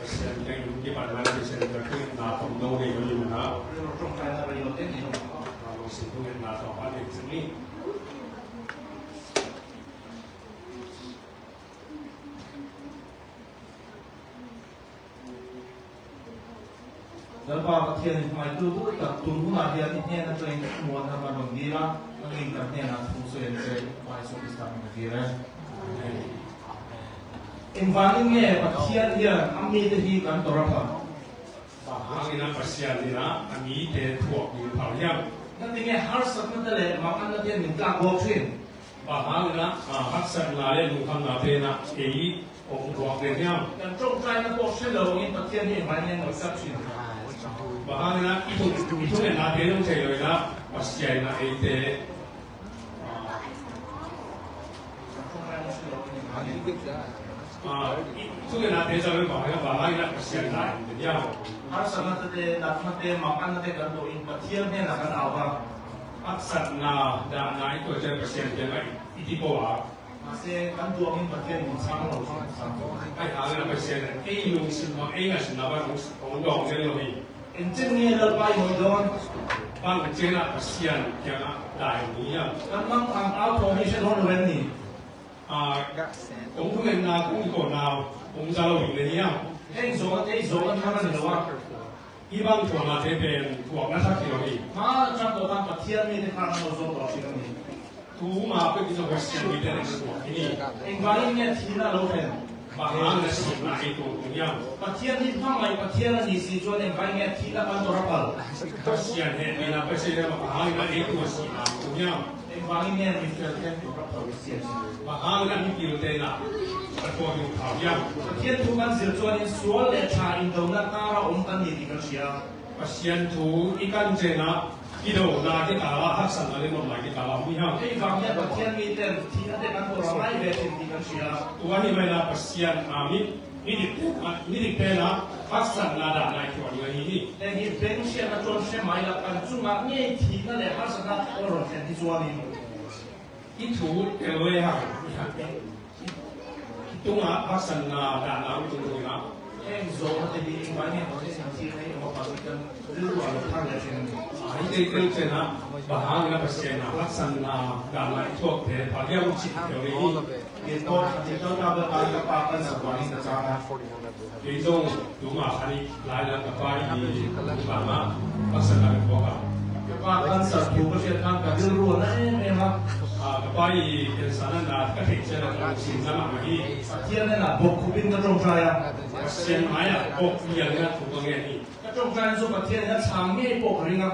Pasian teng in kipan lai Pasian teng in na tawm no nei lo in ah. Ri lo ṭawngṭaina ri lo te nei lo. A, lo sin thung in na tawm a nei chang ni. Lalpa Pathian in hmaitu duh tak tun hunah hian i hnen aṭangin muanna hmang rawn dil a, nangin kan hnenah thu sawi an che, Lalpa Jesu Krista hmingin a dil e. Amen. Engvangin nge Pathian hian a mite hi kan tawrh a phal? Bang hangin a Pasian in a mite thuak ding phal hiam? Ngatinge harsatna te leh manganna te min tlak bawk ṭhin? Bang hangin a, a, harsatna leh lungkhamna te in a ei hong thuak ding hiam? Kan ṭawngṭaina pawh hre lo angin Pathian hi engvangin nge ngaihsak ṭhin? Bang hangin a i thung, i thungetna te zong thei lo in a Pasian in a eite Ah, i thungetna te zong bang hang, bang hangin a Pasian dai in te hiam? Harsatna te, dahna te, manganna te kan tuah in Pathian hnenah kan au a. Harsatna, dahna i tuah ciang Pasian kiangah i, i ti pawh a. Mahse, kan tuah in Pathian min sang lo, sang lo. Ahi hangin a Pasian in ei lungsim bang, ei ngaihsutna bang hong, hong dawng zel lo hi. Engchin nge Lalpa i hoih dawn? Bang chin a Pasian kiangah dai ni hiam? Kan mangthang au thawm hi hre dawn lo em ni? Ah, kong thungetna, kong i koihna, kong za lo hi le hiam? Heng zawng a, kei zawng a thang a ni lo a. Hi bang thuakna te pen thuakna thak hi lo hi. Hma lam aṭang tawh khan Pathian mite khan an lo zawt tawh ṭhin a ni. Tuma pek in a Pasian mite an lo thuak hi ni. Engvangin nge thihna lo thlen? Bang hangin a sihna ei tuak ding hiam? Pathian hi hmangaih Pathian a ni si chuan engvangin nge thihna kan tawrh a phal? Pasian hehpihna Pasian hian bang hangin a ei tuak sihna tuak hiam? Engvangin nge mi fel te tawrh a phal Pasian? Bang hangin a mipilte in a thuak ding phal hiam? Pathian thu kan zir chuan in sual leh ṭha indona kara awm kan ni tih kan hria. Pasian thu i kan chen a, kidona kikal a, haksatna leh nawmna kikal a om hi hang. Hei vang hian Pathian miten thihna te kan tawrh a ngai ve ṭhin tih kan hria. Tua hi mai a Pasian, a, mi, midik, a, midik pen a haksatna dahna i thuah ding ahi hi. Heng hi beng hriatna chuan hre mai la, kan chungah ngei thihna leh harsatna a rawn thlen hi chuan in. I thu tel ve hang. I tungah harsatna dahna hong tung ding a. Heng zawhna te hi engvangin nge Pathian thihna hi awm a pal kan rilruah lo phar leh ṭhin a ni? Hei te Tel ciangin ah, bang hangin ah Pasian a haksatna dan lai i thuakte pha hiam cih tel ding hi. Kei tawh a tel tak tak ka pa kan sa bang in ka sa na. Kei zong tuma khan i lai lang ka pa i bang a haksatna ka thuak a. Ka pa kan sa thu Pasian hang ka bil ruang na em em a. Ah, ka pa i ken sa na na ka thei ciang a ka lungsim na mah mah hi. Pathian in a bok khupin ka ṭawngṭai a. Pasian mai a bok piang in a thu ka ngen hi. Ka ṭawngṭai zong Pathian in a sang ngei bok ring a.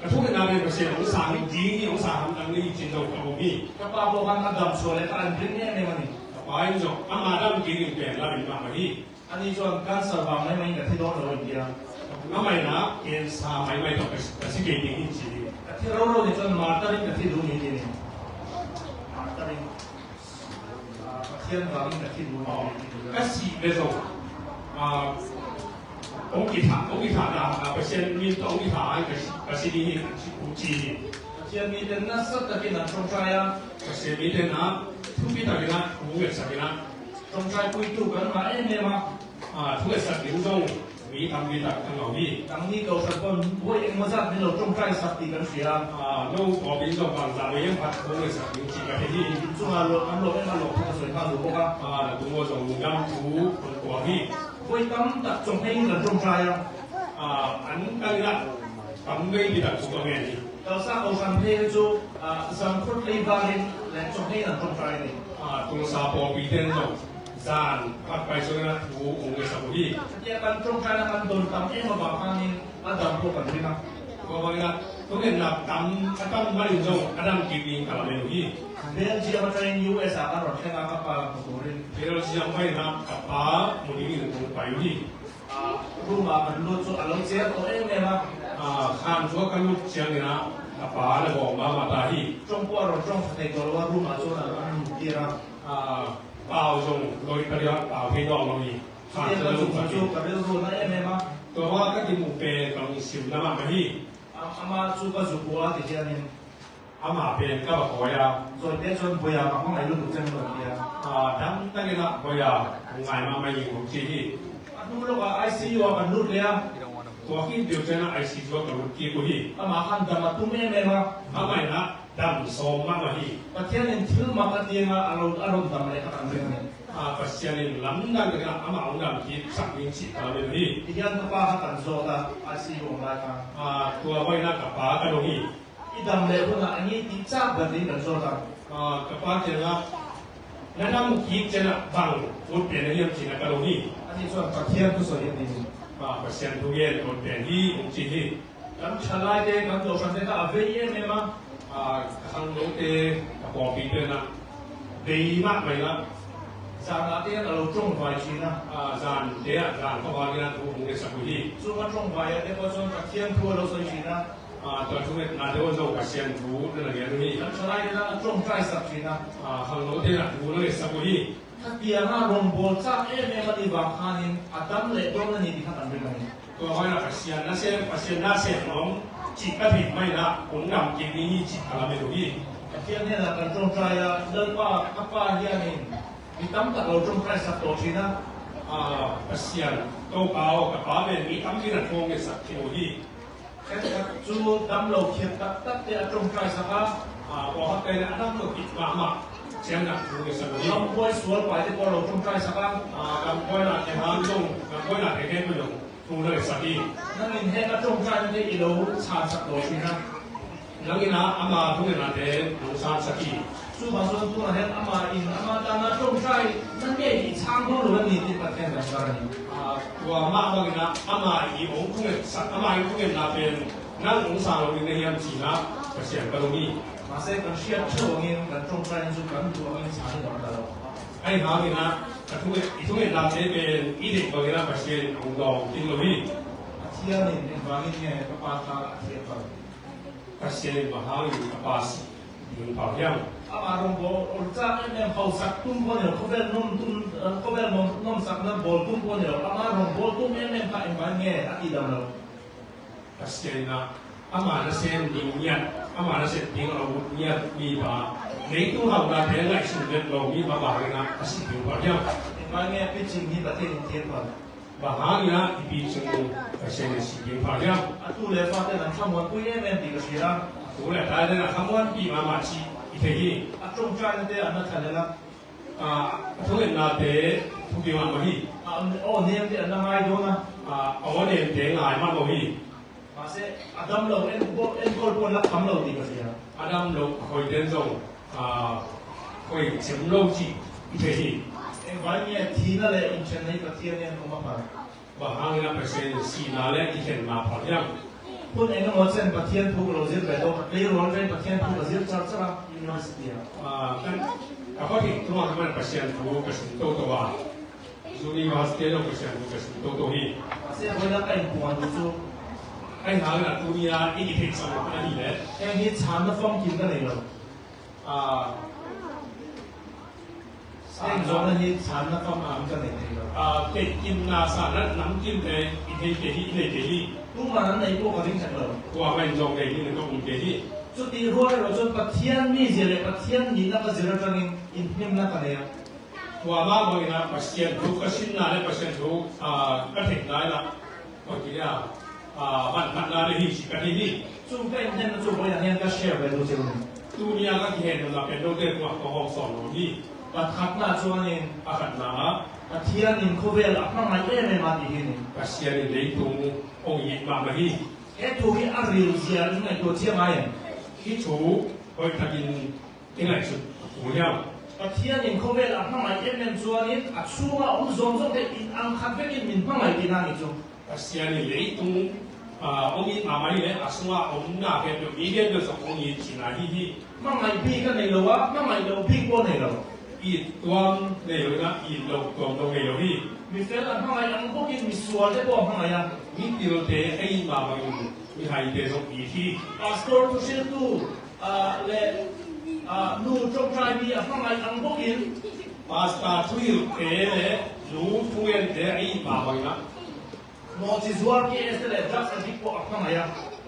Ka thungetna pen Pasian hong sang ding hi, hong sang hamtang ding hi cih zong ka um hi. Ka pa pawh khan a dam suak leh ka an ring ngei ngei mah hi. Ka pa in zong ama dam ding in pen lam in mahmah hi. A nih chuan cancer vang maimai in ka thi dawn lo in tia. Amah in a cancer maimai tawh ka si, ka si kei ding hi ci hi. Ka thi roro nih chuan martar in ka thi duh ni ti ni. Martar in. Ah, Pathian vangin ka thi duh ni. Ka sih ve zong, ah, hong kithah, hong kithah dah, ah, Pasian min tawh hong kithah ai ka si, ka si ding hi, ka si, hong ci hi. Pathian mite nasa takin an ṭawngṭai a. Pasian mite na thupi takin a, hong ngetsak in a. Ṭawngṭai puitu kan ngah em em a. Ah, thu ngetsak ding zong mi tampi tak ka ngah hi. Nangni kohhran pawn buai engmaw zat min lo ṭawngṭaisak tih kan hria. Ah, no tawpin zong bangzah vei em khat thu ngetsak ding cih ka thei hi. Inn chungah luat kan lo em a lo thu ka sawi kha lo bawk a. Ah, na tung maw zong lungdam thu kan kuang hi. Buai tam tak chawng hei in kan ṭawngṭai a. Ah, an kan in a tam veipi tak thu ka ngen hi. Tulsa kohhran phei hi chu, ah, zan khut lei varin leh chawng hei in an ṭawngṭai ni. Ah, Tulsa pawlpi ten zong zan khat pai sungin a thu hong ngetsak uh hi. Tia kan ṭawngṭaina kan don tam em a bang hangin a dam pawh kan ring a. Tua bangin a thungetna tam, a tam manin zong a dam kik ding ka lamen uh hi. Belgium aṭangin U S a kan rawn thleng a ka pa hmu turin. Belgium aṭangin a ka pa hmu dingin kong pai uh hi. Ah, room ah kan lut chu a lo chiar tawh em em a. Ah, khan chu a kan lut chiangin a, ka pa na gawng mahmah ta hi. Ṭawng pawh a rawn ṭawng ṭha thei tawh lo a, room ah chuan a lo an lut tir a. Ah, pau zong lawi pariat pau thei dawn lo hi. Khan chu a lut chu ka rilru na em em a. Tua ka kimuh pen ka lungsim na mahmah hi. Am-, ama chu ka zuk uh a ti hianin. Amah pen ka va kawi a. Zawite chuan Bawiha ka hmangaih lutuk chiang lo tia. Ah, dam takin a Bawiha hong ngai mahmah ing hong ci hi. A hnu lawkah I C U ah kan lut leh a. Tua khit deuh chiangin a I C U ah ka lut kik uh hi. Amah khan dam a tum em em a. Amah in a dam sawm mahmah hi. Pathianin thil mak a tianga a lo, a rawn dam leh kha kan ring a ni. Ah, Pasianin lamdang takin a amah hong dam kik sak ding cih ka lamen uh hi. Tihian ka pa kha kan zawt a, I C U awm lai kha. Ah, tua vawiin a ka pa ka dong hi. I dam leh hunah a ngei tih chak ber ding kan zawt a. Ah, ka pa kiangah na dam kik chiangin bang ut pen na hiam cih na ka dong hi. A nih chuan Pathian thusawi hi a ti hi. Ah, Pasian thu ngen ut pen hi hong ci hi. Kan ṭhalaite, kan kohhrante kha a vei em em a. Ah, ka khangnote, ka pawlpi pen a vei mahmah ila. Zan ah te hian a lo ṭawngvai ṭhin a. Ah, zan te ah, zan khuavak in a thu hong ngetsak uh hi. Chunga ṭawngvai ah te pawh chuan Pathian thu a lo sawi ṭhin a. Ah, tua thungetnate pawh zawng Pasian thu na la ngen uh hi. Kan ṭhalaite kha a ṭawngṭaisak ṭhin a. Ah, khangnote in a thu la ngetsak uh hi. Khatianga rawngbawl chak em em a nih vang khanin a dam leh dawn a ni tih kha kan ring a ni. Tua hnuaiah Pasian nasem, Pasian nasem awm cih ka theih mah in a, hong dam kik ding hi cih ka lamen uh hi. Pathian hnenah kan ṭawngṭai a, Lalpa, ka pa hianin mi tam tak lo ṭawngṭaisak tawh ṭhin a. Ah, Pasian, Topa aw, ka pa pen mi tampi in a thu hong ngetsak ṭhin uh hi. Khenkhat chu damlo khiat tak tak te a ṭawngṭaisak a, ah, pawlkhat pen a damlo khit mahmah ciang dah thu ngetsak uh hi. Lambuai sual pai te pawh lo ṭawngṭaisak a. Ah, lambuai lah te hang zong, lambuai lah te khempeuh zong thu la ngetsak hi. Nangin heng a ṭawngṭaina te i lo chhansak tawh ṭhin a. Nangin a ama thungetnate nong chhansak hi. Chuvang chuan tunah hian ama in ama tana ṭawngṭai na ngei hi chhang dawn lo a ni tih Pathian kan kal a ni. Ah, tua mah bangin a ama i hong thungetsak, ama i thungetna pen nang hong sang lo ding na hiam cih a Pasian ka dong hi. Mahse, kan hriat ṭheuh angin kan ṭawngṭai chu kan duh angin chhang hi dawn ta lo. Ahi hangin a, ka thunget, i thungetnate pen i deih bangin a Pasian hong dawng khin lo hi. Pathianin engvangin nge ka pa kha a thiam lo? Pasian in bang hangin ka pa si ding phal hiam? Amah rawngbawl chak em em, hausak tum pawh ni lo, khawvel nawm tum, eh, khawvel nawm, nawmsakna bawl tum pawh ni lo, amah rawngbawl tum em em kha engvang nge a tihdam lo? Pasian in a, amah nasem ding ngiat, amah nasep ding a lo ut ngiat mipa, leitung hauhnate ngaihsun let lo mipa bangin a, a si ding phal hiam? Engvang nge a picing hi Pathian in thiam phal? Bang hangin ah hih pi cun Pasian in si ding pha hiam? A tu le fate nan thamuanpui em em ti ka si a. Tu le fate nan thamuanpih mahmah cih i thei hi. A ṭawngṭainate an na thalelh a. Ah, a thungetnate thupi mahmah hi. A aw nemte an na ngai dawn a. Ah, a aw nemte ngai mahmah hi. Mahse, a dam lo en, en pawl pawl lak tam lo ti ka si a. A dam lo a hoih den zong, ah, hoih cem lo cih i thei hi. Engvangel thina le inchen nei Pathian en om a pha. Bang hangin ah Pasian in sihna le kikhenna pha hiam? Hun eng emaw ciang Pathian thu ka lo zir ve tawh, ka tleirawl vei Pathian thu ka zir carcar a, university ah. Ah, kan, ka khuathik tungah ka man Pasian thu ka sim toto a. University lo Pasian thu ka sim toto hi. Sia hoih nak ka in puan tu cu. Ahi hangin ah tuni ah i kitheihsak lo ahih leh. Heng hi chan na famkim ka nei lo. Ah, heng zong na hi chan na fam am ka nei thei lo. Ah, theihkimna sa na namkim te i thei kei hi, i nei kei hi. Tuma nan nei pawh ka ring ṭhat lo. Kuamah in zong nei hi, na ka um kei hi. Cuti rual lo cun Pathian mizia le Pathian nihnak a zir aṭangin in hnemnak ka nei a. Tua mah bangin ah Pasian thu ka sinna le Pasian thu, ah, ka theihna in ah, bang ti ah, ah, van khatna le hi ci ka thei hi. Cung ka in hnemna cu voi ah hian ka share ve tu ceu ni. Tuni ah ka kihen nunna pen note tungah ka hawm sawn lo hi. Pakhatna chuanin a khatna ah Pathian in khawvel a hmangaih em em a ti hi ni. Pasian in leitung hong it mahmah hi. He thu hi a ril zia in ngaihtuah ciang a em? Hi thu hoih takin i ngaihsut a kul hiam? Pathian in khawvel a hmangaih em em chuanin a chunga om zawng zawng te in ang khat vekin min hmangaih tina ni cu. Pasian in leitung, ah, hong it mahmah hi le a sungah omna khempeuh mi khempeuh zong hong it cihna hi hi. Hmangaih bik a nei lo a, hmangaih lo bik pawh nei lo. It tuam nei lo in ah it lo tuam lo nei lo hi. Mifel a hmangaih ang bawkin misualte pawh a hmangaih a. Mipilte a it mahmah in mihaite zong it hi. Pastor thuhriltu Ah, le, ah, nu ṭawngṭaimi a hmangaih ang bawkin. Pastor thuhilhte le nu thungente a it mah bangin ah. Mawhci zuar K S te le drugs addict pawh a hmangaih a.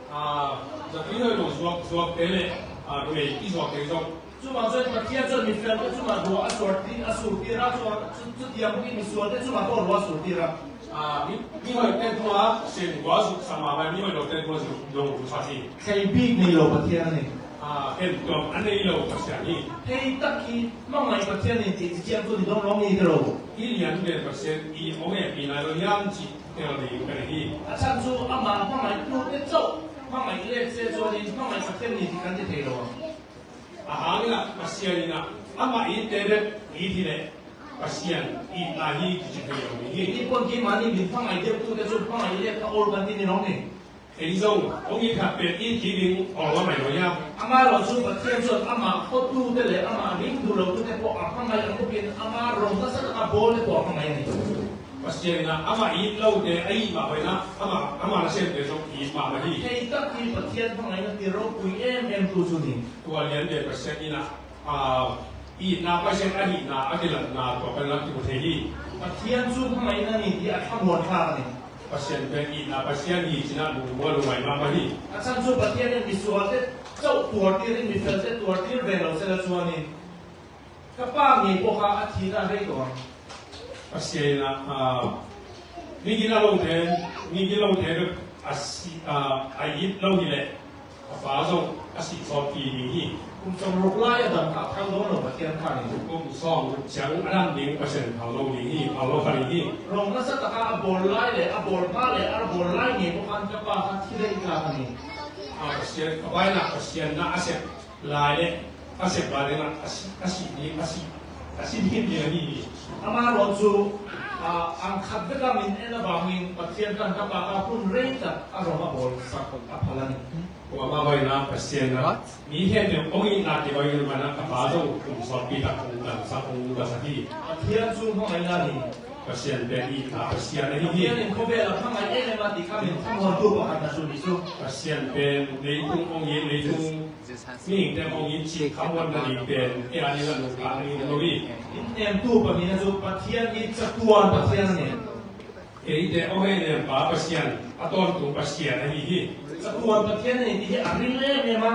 Ah, zatui hoih lo zuak, zuakte le, ah, numei i zuakte zong. Cumah chuan Pathian chuan mifelte cumah ruah a suartir, a surtir a, chuan cu, cutiang bawkin misualte cumah pawh ruah a surtir a. Ah, mi, mi hoihte tungah Pasian in kua zuk sa mahmah, mi hoih lote tungah zuk lo zuk sa hi. Thei bik nei lo Pathian a ni. Ah, khen tuam a nei lo Pasian hi. Thei tak hi, hmangaih Pathian in tih ciang tu ni dawng lawng ni te lo. I lian ve Pasian i hong hehpihna lo hiam cih tel ding ka nei hi. A chhan chu amah hmangaih tute chauh hmangaih lek se chuan in hmangaih Pathian ni tih kan ti thei lo a. A hangin ah Pasian in ah amah itte bek it hi leh Pasian itna hi kici thei lo ding hi. Nipuan keimah nih min hmangaih deuhtute cu hmangaih lek kha awl kan ti ni lo ni. Kei zong hong it khat pen it kik ding awl a mai lo hiam? Amah lo cu Pathian chuan amah khawtute le amah ring duh lotute pawh a hmangaih ang bawkin amah rawng nasa taka bawlte pawh a hmangaih a ni. Pasian in ah amah it lote a it mah hoihna, amah, amah nasemte zong it mahmah hi. Thei tak hi Pathian hmangaihna ti ropui em em tu cu ni. Tua lian ve Pasian in ah, ah, itna Pasian ahihna a kilatna tua kan lam kimu thei hi. Pathian cu hmangaihna ni ti a thlamuan thlak a ni. Pasian pen itna Pasian hi cinah lungmual lungai mahmah hi. A chhan cu Pathian in misualte chauh tuartir in mifelte tuartir ve lo sela chuanin ka pa ngei pawh kha a thihna rei tawh ang. Pasian in ah, ah, migil a lote, migil lote bek a si, ah, a it lo hi leh a pa zong a sih sawtpi ding hi. Kum sawm ruk lai a dam kha a phal dawn lo Pathian kha ni. Kum sawm ruk ciang a dam ding Pasian phal lo ding hi, phal lo kha ding hi. Rawng nasa taka a bawl lai le a bawl hma le a bawl lai ngei pawh khan ka pa kha thilei tlak a ni. Ah, Pasian, ka pa in ah Pasian na a sep lai le a sep lai dingah a si, a si ding, a si, a si ding ding a ni hi. Amah ruang cu, ah, ang khat vek a min en avangin Pathian kan ka pa kha hun rei tak a rawng a bawl sak a phal a ni. Tua mah bangin ah Pasian na mi khempeuh hong itna ti bangin mana ka pa zong kum sawtpi tak hong damsak hong damsak hi. Pathian cu hmangaihna ni. Pasian pen itna Pasian ahi hi. Pathian in khawvel a hmangaih em em a ti kha min thamuantu pakhat na su ni cu. Pasian pen leitung hong it, leitung mihingte hong it cih khamuanna ding pen ei a ding a nungkah a ding a lo hi. In nemtu pahnih na cu Pathian hi, catuan Pathian a ni. Eite hong hei nempa Pasian a tawntung Pasian ahi hi. Catuan Pathian a ni ti hi a ril em em a.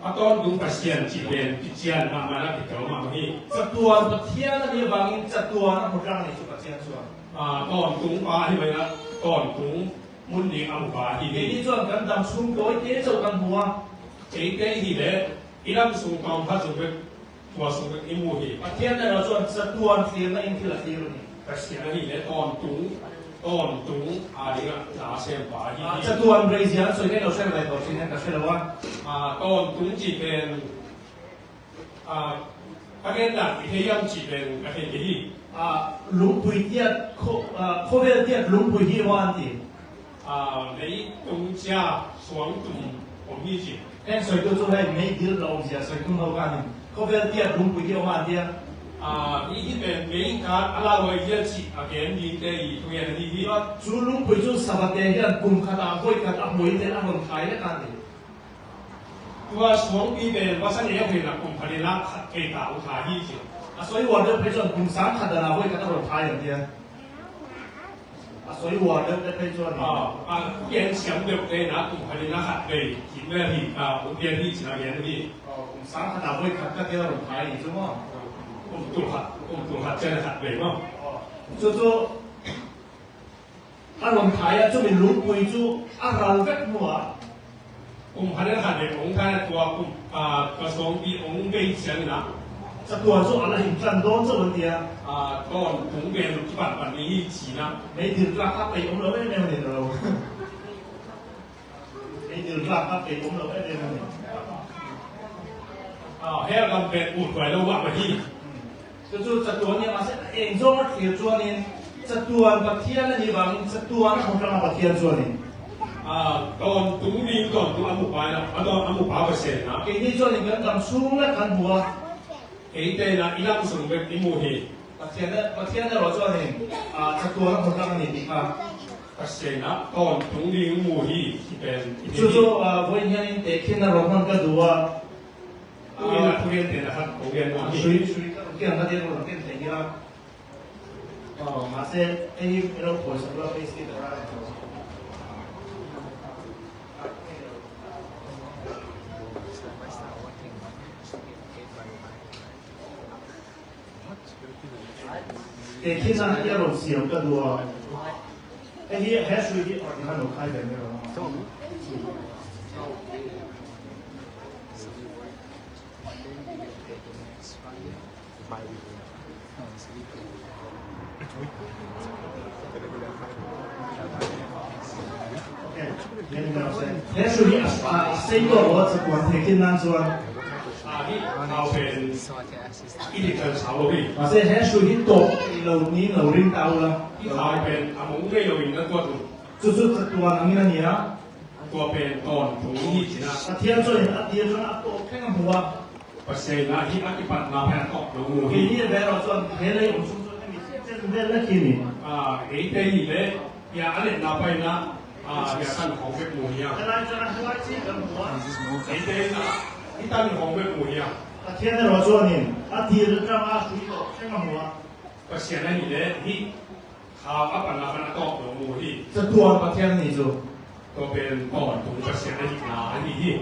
A tawntung Pasian cih pen kician mahmah in a kitel mahmah hi. Catuan Pathian a nih vangin catuan a hmu tlang ni cu Pathian cuan. A tawntung pa hi mai na, tawntung mun ding a hmu pa hi. Kei nih cuan kan dam sung tawi te co kan hmu a. Kei te hi le i lam sung tawm khat sung bek, tua sung bek i hmu hi. Pathian a lo cuan catuan thlir na in thil a thlir ni. Pasian ahih leh tawntung, tawntung a dingah na a sempa ahi hi. Catuan rei zia an sawi kei lo, sem lai tawh sin ka hre lo a. A, tawntung cih pen, a, ka gen dan i thei hiam cih pen ka thei kei hi. A, lungpui tiat, kho-, a, khawvel tiat lungpui hi maw an ti. A, leitung cia suang tum om hi ci. Heng sawitu cu hei meidil lo om zia sawitu ho khan in khawvel tiat lungpui hi om a tia. A, hi hi pen mei khat a la luai hial cih a gen dingte i thugen ahi hi. Cu lungpui cu Sabbath te hian kum khat a voikhat a hmuite a hon khai le khan in. Tua suangpi pen vasa ne a hei la kum khat in la khat kei ta u tha hi ci. A soi uar deuh phei chuan kum sang khat dan a voikhat a hon khai an tia. A soi uar deuh te phei chuan. A, a, gen siam deuh te na kum khat in a khat vei, khin vel hi, a, kum pian hi cina gen hi. Aw, kum sang khat a voikhat ka tia run thai ni chu maw? Kum tul khat, kum tul khat cian a khat vei maw? Aw, chu chu a run thai a, chu min lungpui chu a ral vek hnu a. Kum khat le khat le kong khat le tua kum, a, tua suangpi ong bei ciangin a. Catuan cu a la hin tlan dawn chauh an tia. A, tawntung pen kipan pan ni hi cina. Meidil tlak kha pei om lo em em ni lo. Meidil tlak kha pei om lo em em ni. A, hell lam pen ut huai lo mah mah hi. Cucu catuan nih a mah se a eng zawng a thlir chuanin catuan Pathian a nih vangin catuan a hmu tlanga Pathian chuanin. A, tawntung ding tawntung a mupa in a, a tawn a mupa Pasian a. Kei nih chuanin kan dam sung le kan hmu a. Kei te in a i lam sung bek i hmu hi. Pathian a, Pathian a ruah chuanin, a, catuan a hmu tlang a ni ti kha. Pasian a tawntung ding hmu hi, hi pen. Cucu, a, vawiin hianin tehkhinna ruah hman ka duh a. Ui, na thugen te na khat ko gen nuam hi. Sui, sui, ka kiang ka deng lo, ken te nia. Oh, mahse, ei, ei lo phawi sak lo, ei si ta. Tehkhinna hi a rawn siam ka duh a. Hei hi, he sui hi, oh, ni han lo khai ve mai lo. He sui hi a, a, sei tawh lo a, cakuan tehkhinna chuan. A, hi, a, pen. I dik kal sau lo hi. Mahse, he sui hi tawp lo ni lo ring ta ula. I khau pen a mong ngei lo in na tuat lo. Cucu catuan angin a nia. Tua pen tawntung hi cina. Pathian chuan a tir chuan a tawp thleng a hmu a. Pasian a hi a kipatna pen a tawp lo mu hi. Keini a vel lo chuan he lei awm chung chuan hemi chen vel la khi ni. A, eite hi le. Bia a letna paina, a, bia kan khawng bek mu hi a. Helai chuan a helai chi kan hmu a. Eite in a, hi tan khawng bek mu hi a. Pathian erawh chuanin a tir aṭanga hrui tawh thleng a hmu a. Pasian a nih leh hi khau a panna khan a tawp lo mu hi. Catuan Pathian a nih chu. Tua pen tawntung Pasian a hihna a nih hi.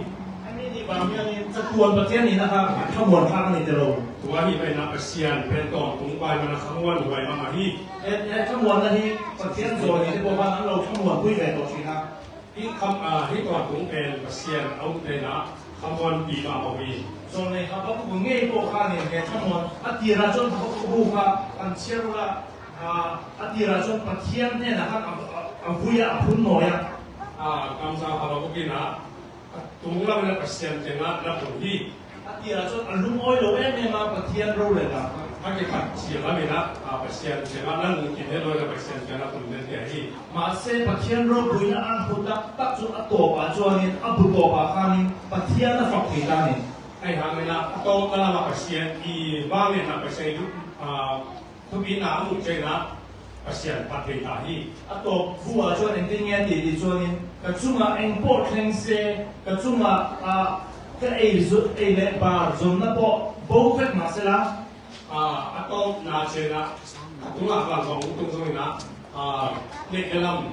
Hemi nih vang hianin catuan Pathian nihna kha thamuan thlak a ni te lo. Tua hi maina Pasian pen tawntung pai mana khamuan huai mahmah hi. He, he thamuanna hi Pathian zaw ni te pawh khan an lo thamuan pui ve tawh ṭhin a. Hi kham, a, hi tawntung pen Pasian a um tena khamuan pi mahmah hi. Zawn nei Habakuk ngei pawh khan he thamuan a tira chuan Habakuk hu kha an chhiar ula, a, a tira chuan Pathian hnena khan a, a, a vui a, a phun nawi a. A, kamsang Habakuk in a, a tung lam in a Pasian tena la tung hi. A tirah chuan a lungawi lo em em a, Pathian ro le la a kikhat chiah lam in a, a, Pasian chiah lam in a, Pathian ro le Pasian chiah lam in a, Mahse, Pathian ropuina an hu tak tak chu a tawpah chuanin, a bu tawpah khanin Pathian a fak thei ta ni. Ahi hangin a, a tawpna lamah Pasian i vang in a Pasian i duh, a, Thupina a muh ciangin a Pasian phat thei ta hi. A tawp bu ah chuan engtin nge ti ti chuanin ka chungah eng pawh thleng se, ka chungah, ah, ka ei zu-, ei leh bar zonna pawh bo vek mah sela, ah, a tawpna ciangin a, a tungah bang bang hung tung zawngin a, ah, neih lam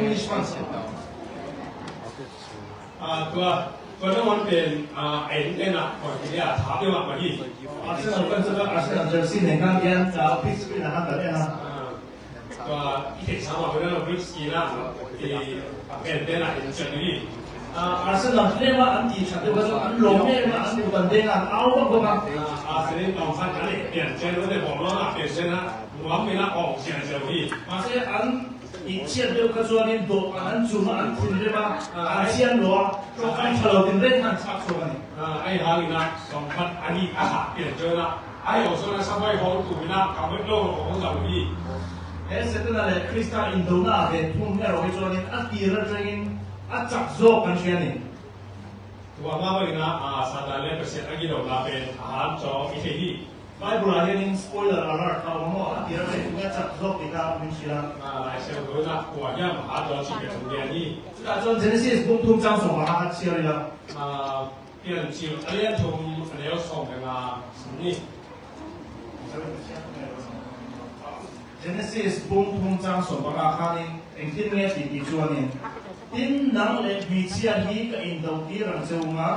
English man. Ah, tua, tua na man pen, ah, en en ah, koi ti a, tha peuhmah mah hi. Arsenal kan sa ka, Arsenal jersey nen kan en, ka big screen ah kan en ah. Ah, tua, i theih sa mah, tua na big screen ah, i, en en ah, en en hi. Ah, Arsenal hlema an ti khat deuh kha an lawm mah an tua kan deng ah, au bak bak ah. Ah, Arsenal tawm khat an pian cian, tua te bawm lo ah pian cian ah, nuam in ah awng cian cian hi. Mahse an i ciat deuh kha chuan in dawhkan an chum a, an thin rem a, an chian lo a, ṭawngkam ṭha lo tin reng han chak chuang a ni. Ah, ahi hangin ah, sawmkhat a nih a hah pian chuan ah, ahi awh chuan a sabai hawng tumin ah, ka met lo lo hawng lo hi. He Setana leh Krista indona ve thum hi a rawh hi chuan in a tir aṭangin a chak zawk kan hria ni. Tua mah bangin ah, ah, Satan leh Pasian a gilona pen a han chawk i thei hi. Bible ah hianin spoiler alert a awm a maw, a tir a pen nge chak zawk tih kha min hria. Ah, Lai Siangtho in ah kua hiam a dawn chih pen hong gen hi. Chutah chuan Genesis bung thum chang sawm panga kha chhiar ila. Ah, Piancil a lian thum a neu sawm le nga sim ni. Genesis bung thum chang sawm panga khanin engtin nge tih tih chuanin, tin nang leh hmeichhia hi ka indotir ang che u nga,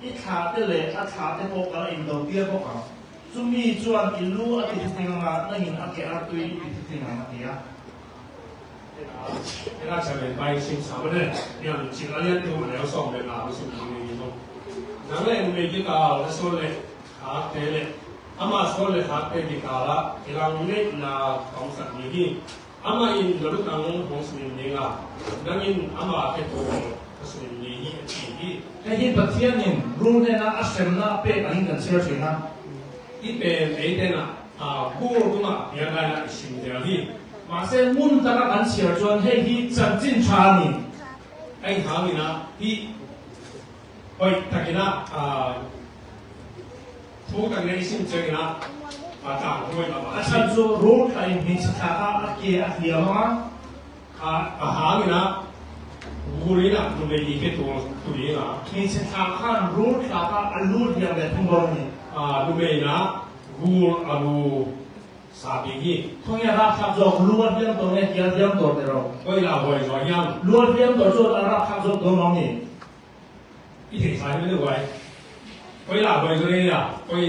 i thlahte leh a thlahte pawh ka la indotir bawk ang. Chumi chuan i lu a ti thutling ang a, nangin a keh a tui i ti thutling ang a ti a. Ina chamin bai sim sa mah ne, niam cik a lian tu ma leu sawm le nga lu sim ni ni ni. Nang leh numei kikal a sual leh hakte leh ama sual leh hakte kikal ah kilang neihna ka hong sak ni hi. Amah in na lutang hong sunim ding a, nangin ama te thu hong sunim ni hi, a ti hi. Hei hi Pathian in rul nena a hremna a pek a hing kan chhiar ṭhin a. I pen eite na, a, bur tungah piang laina i sim zel hi. Mahse, ngun takah kan siar chuan hei hi chanchin ṭha a ni. Ahi hangin ah hih hoih takin ah, ah, thu takin ah i sim chiangin ah, ah, tangthu a ni. A chhan chu rul thlain hmeichhe thla kha a ke a hliam ang a, a, a hangin ah rul in ah numei i ke tul tu ding a. Hmeichhe thla khan rul thla kha a lu hliam leh thunggawr a ni. Ah, numei in ah rul a lu sa ding hi. Khawnge rapthlak zawk, lu a hliam tawh nge, ke a hliam tawh te rawh? Koi lah huai zaw hiam? Lu a hliam tawh chuan a rapthlak zawk dawn awm ni. I theihsa hi mah deuh huai. Koi lah huai zaw nge nia, koi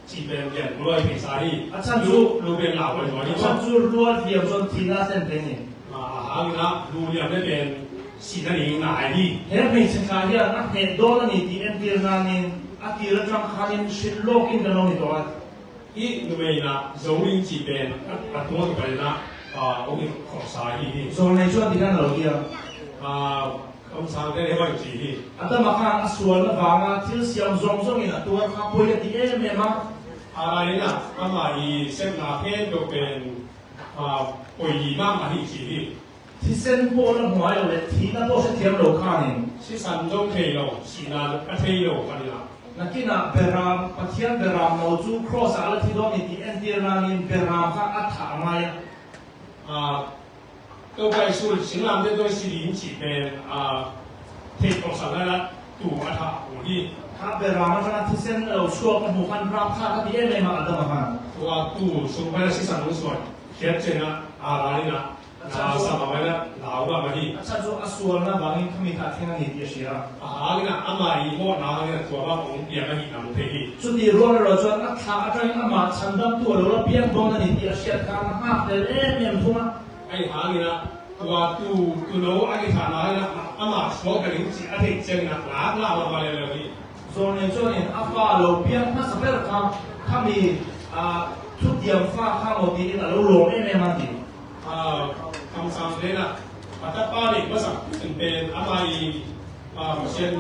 cih pen lian kul a i theihsa hi. A chhan chu lu pen lah huai zaw ni. A chhan chu lu a hliam chuan thihna a thlen thei ni. A, a hangin ah lu liam te pen sihna ding nai hi. He hmeichhe thla hian a hneh dawn a ni tih entir nanin a kil aṭang khanin hrilh lawkin kan awm ni tawh a. Hih numei in ah Zoling cih pen a, a tuar tu pahin ah, a, hong inkhawmsa hi hi. Zawlnei chuan ti khan a lo ti a. A, kamsangte hei bang ci hi. A dam a khan a sualna vanga thil siam zawng zawngin a tuar kha pawi a ti em em a. A, a ina ama i sepna khempeuh pen, a, pawi li mahmah hi ci hi. Thisen pawh la hmuai lo leh thihna pawh hrethiam lo khanin. Sisan dawng thei lo, sihna a thei lo khanin ah. Nakinah beram, Pathian beram no chu cross-ah a la thi dawn ni tih entir nanin beram kha a thah a ngai a. Ah, Topa Isu singlamteh tawh i si ding cih pen, ah, theih tawlhsak lai la tu a thah uh hi. Kha beram aṭanga thisen a lo chhuak a hmuh khan rapthlak a ti em em a, a dam a khan. Tua tu sung paina sisan lo suan khiat chiangin ah, a ralin ah, a chhan chu, na sama paina lau mahmah hi. A chhan chu a sualna vangin khami thah thleng a ni tih a hria. A hangin ah ama i mawhna hangin ah tua bang hong piang ahihna hmu thei hi. Chutih rual erawh chuan a thlah aṭangin amah chhandamtu a lo la piang dawn a ni tih a hriat khan a nghak tel em em thung a. Ahi hangin ah tua tu, tulo a ni thahna hangin ah ama suak ka ding cih a theih chiangin ah ngaklah mahmah leuleu hi. Zawlnei chuanin a fa lo piang hmasa ber kha khami, ah, thutiam fa kha maw tiin a lo lawm em em a ti. Ah, kamsangte'n ah a tapa neih hmasak in pen ama i, ah, Pasian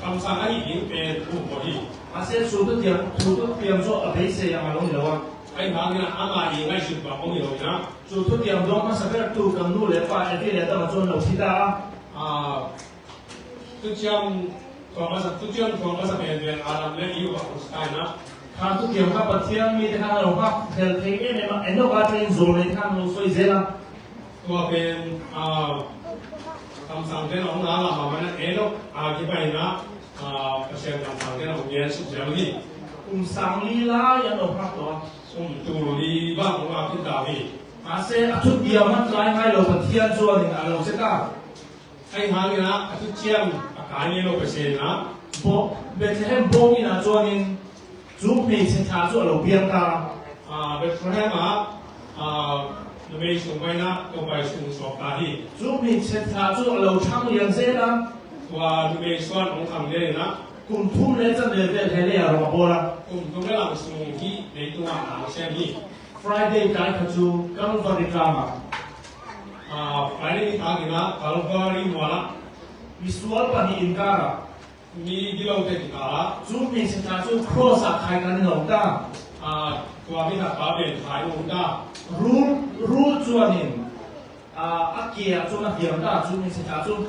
kamsang ahi ding pen um pawh hi. Mahse, chu thutiam, chu thutiam chu a beisei ang a lo ni lo a. Ahi hangin ah ama i ngaihsut bang awm hi lo in ah. Chu thutiam dawng hmasa bertu kan nu leh pa Evi leh Adama chuan lo thi ta a. Ah, Thuciam thuak hmasa, thuciam thuak hmasa pen pen Adam leh Eve ah hong sa ta in ah. Kha thutiam kha Pathian mite khan a lo nghak tel thei em em a, Enoch aṭangin zawlneite khan a lo sawi zel a. Tua pen, ah, kamsangte'n a hong ngaklah mahmah in ah, Enoch a kipan in ah, ah, Pasian kamsangte'n a hong gen suk zel hi. Kum sang li lai an awm nghak tawh a. Kum tul li bang hong ngak khin ta hi. Mahse, a thutiam a tlai ngai lo Pathian chuanin a lo che ta. Ahi hangin ah a thuciam a kai ngei lo Pasian in ah. Bo-, Bethlehem bawng inah chuanin chu hmeichhe thla chu a lo piang ta. Ah, Bethlehem ah, ah, numei sung paina Topa Isu hong suak ta hi. Chu hmeichhe thla chu a lo ṭhang lian zel a. Tua numei suan hong thang lian in ah. Kum thum leh chanve vel he leiah rawng a bawl a. Kum thum leh lang sung hi leitungah na sem hi. Friday tlai kha chu Calvary tlangah. Ah, Friday ni takin ah Calvary mualah. Misual pahnih inkarah. Mi gilote kikal ah. Chu hmeichhe thla chu cross ah khaikan in a awm ta. Ah, tua mi khat pa pen khai in a awm ta. Rul, rul chuanin, ah, a ke ah chuan a hliam ta chu hmeichhe thla chu.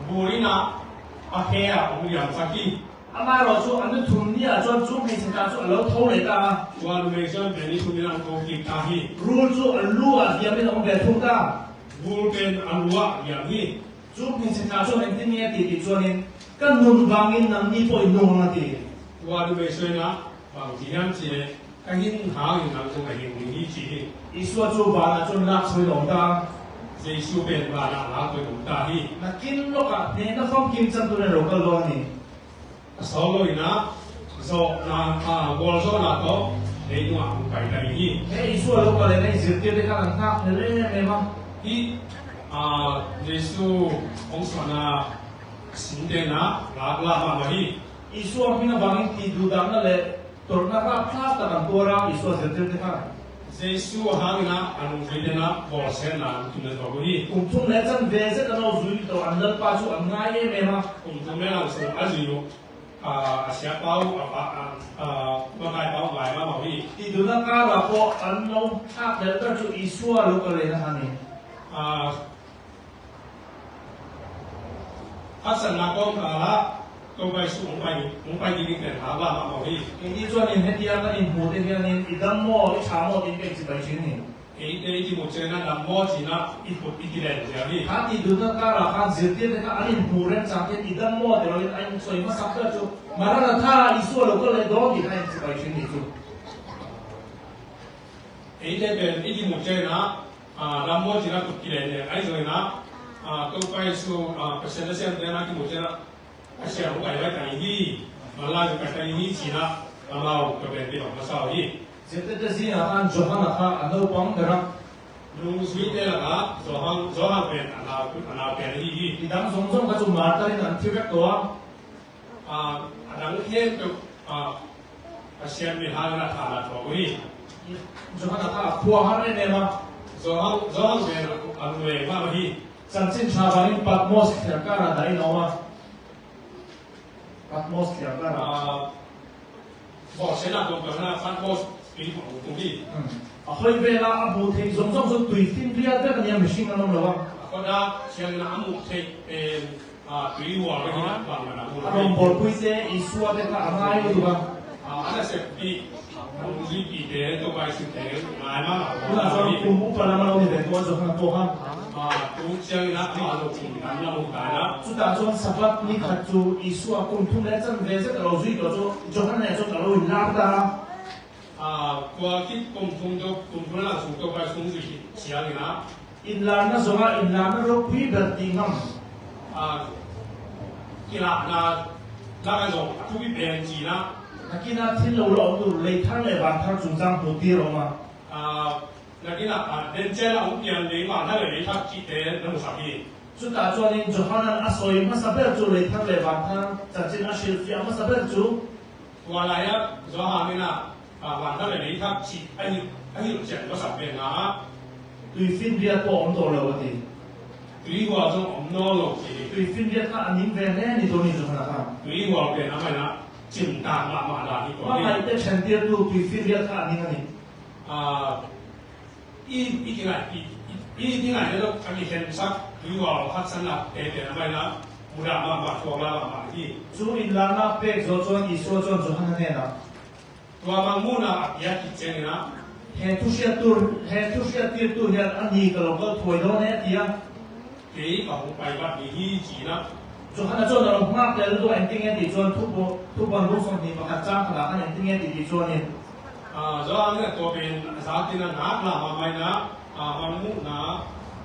Bul in ah a khe ah hong liam sak hi. Amaherawhchu a ni thum ni ah chuan chu hmeichhe thla chu a lo tho leh ta a. Tua numei chuan pen ni thum in a hong tho kik ta hi. Rul chu a lu ah hliam in a hong ve thung ta. Bul pen a lu ah hliam hi. Chu hmeichhe thla chuan engtin nge a tih tih chuanin, "Ka nun vangin nangni pawh in nung ang," a ti. Tua numei sawi in ah, "Bang ti hiam cih leh, ka hin hangin nang zong ka hin ding hi," ci hi. Isua chu vanah chuan lak chhuahin a awm ta. Jesu pen vanah lak chhuahin a awm ta hi. Nakin lawkah hnehna famkim chantu nen lo kal dawn a ni. A sawl lo in ah, zawhna, a, gualzawhna tawh leitungah hong pai ta ding hi. He Isua lo kal lehna i zirtirte khan an nghak hmel em em a. Hih, a, Jesu hong suahna sinte in ah lak lah mahmah hi. Isua hming avangin tihduhdahna leh tawrhna rapthlak tak an tuar a, Isua zirtirte khan. Jesu a hangin ah a nungzuite in ah bawlsiatna an tun leh tawh hi. Kum thum leh chanve zet an lo zui tawh an Lalpa chu an ngai em em a. Kum thum leh lang sung a zui uh. A, a sia pau, a pa, a, a, makai pau ngai mahmah hi. Ti duna kara pawh an lo hak lel ta cu Isua lo ka lena han hi. A, haksatna kawm kala Topa Jesuh hong pai, hong pai ding pen hak mahmah hi. Kei ni chuan in hetiang kan inhmu te hian in i dam maw, i ṭha maw, tin ka in chibai ṭhin ni. Eite i kimu chenna dam maw cina i kut i kilen zel hi. Kha ti duna kara khan zirtirte kha an inhmu remchang khin i dam maw ti loin a insawi hmasak ber chu Maranatha, Isua lo kal leh dawn tih kha in chibai ṭhin ni chu. Eite pen i kimu chenna, a, dam maw cina kut kilen zel a inzawina, a, Topa Jesuh, a, Pasian nasem tena kimu chenna Pasian hong pai vai ta hi, malai hong pai ta hi cina amau ka pen ti bang masa hi. Zirtirte zingah khan Johan a kha a naupang ber a. Nungzuite lakah Johan, Johan pen a nau, a nau pen ahi hi. Midang zawng zawng kha chu martar in an thi vek tawh a. A, a dang khempeuh, a, Pasian min hangin a thahat tawh hi. Johan a kha a khua har em em a. Johan, Johan pen a, a lung leng mah hi. Chanchin Ṭha bangin Patmos thliar karah dah in a awm a. Patmos thliar karah. Ah, bawhsiatna tuamtuamna Patmos tui hmuh tung hi. Hmm. A hawi vela a hmuh theih zawng zawng chu tuifinriat vek a nia, mihring an awm lo a. A kawtah siangin a hmuh theih pen, ah, tuihual vek hi a, bangmah a hmuh lo. A rawngpawlpuite, Isua te kha a ngai lutuk a. Ah, a nasep pi. Hong zuipite, Topa Jesuh te, ngai mahmah. Tunah chuan kum upa lam a lo ni ve, tua Johan pawh kha. Ah, tu ciangin amah lo kum tam lam hong kai a. Chutah chuan Sabbath ni khat chu Isua kum thum leh a chanve zet a lo zui tawh chu Johan nen chuan a lo inlar ta a. Ah, tua khit kum thum tawh, kum thum lam sung Topa Jesuh hong zui khit ciangin a. Inlarna zawnga inlarna ropui ber tih ngam. A, kilahna laka zawng a thupi pen cina. Nakina thil lo la awm tur leithar leh vanthar chungchang hmuhtir a awm a. A, nakina, a, den chen a hong pian ding vanthar leh leithar cihte na hmusak hi. Chutah chuanin Johanan a sawi hmasa ber chu leithar leh vanthar chanchin a hrilhfiah hmasa ber chu. Tua laia Johan in a, a, vanthar leh leithar cih a hilh, a hilh chian hmasa pen a. Tuifinriat pawh awm tawh lo a ti. Tuihual zawng awm nawn lo ti. Tuifinriat kha a ning ve hle ni tawh ni Johan a kha. Tuihual pen amah in a chim tak mahmah dan hi tawh ni. Hmangaihte ṭhentirtu tuifinriat kha a ning a ni. A, I, i kingaih, i, i, i kingaihna deuh a kikhensak, tuihual haksatna te pen amah in a, mudah mahmah, thuak la mahmah hi. Chu inlarna pek zawh chuan Isua chuan Johan a hnenah. Tua mangmuhna a piak khit ciangin a. He thu hriattu, he thu hriattirtu hian a ni ka lo kal thuai dawn e a ti a. Kei ka hong pai vat ding hi, ci-in a. Johan a chuan a lo nghak leh lutuk a, engtin nge tih chuan Thupuan, Thupuan bung sawmhnih pakhat chang khatah khan engtin nge tih tih chuanin. Ah, Johan in a tua pen a zatin a ngak lam a, amah in a, ah, mangmuhna.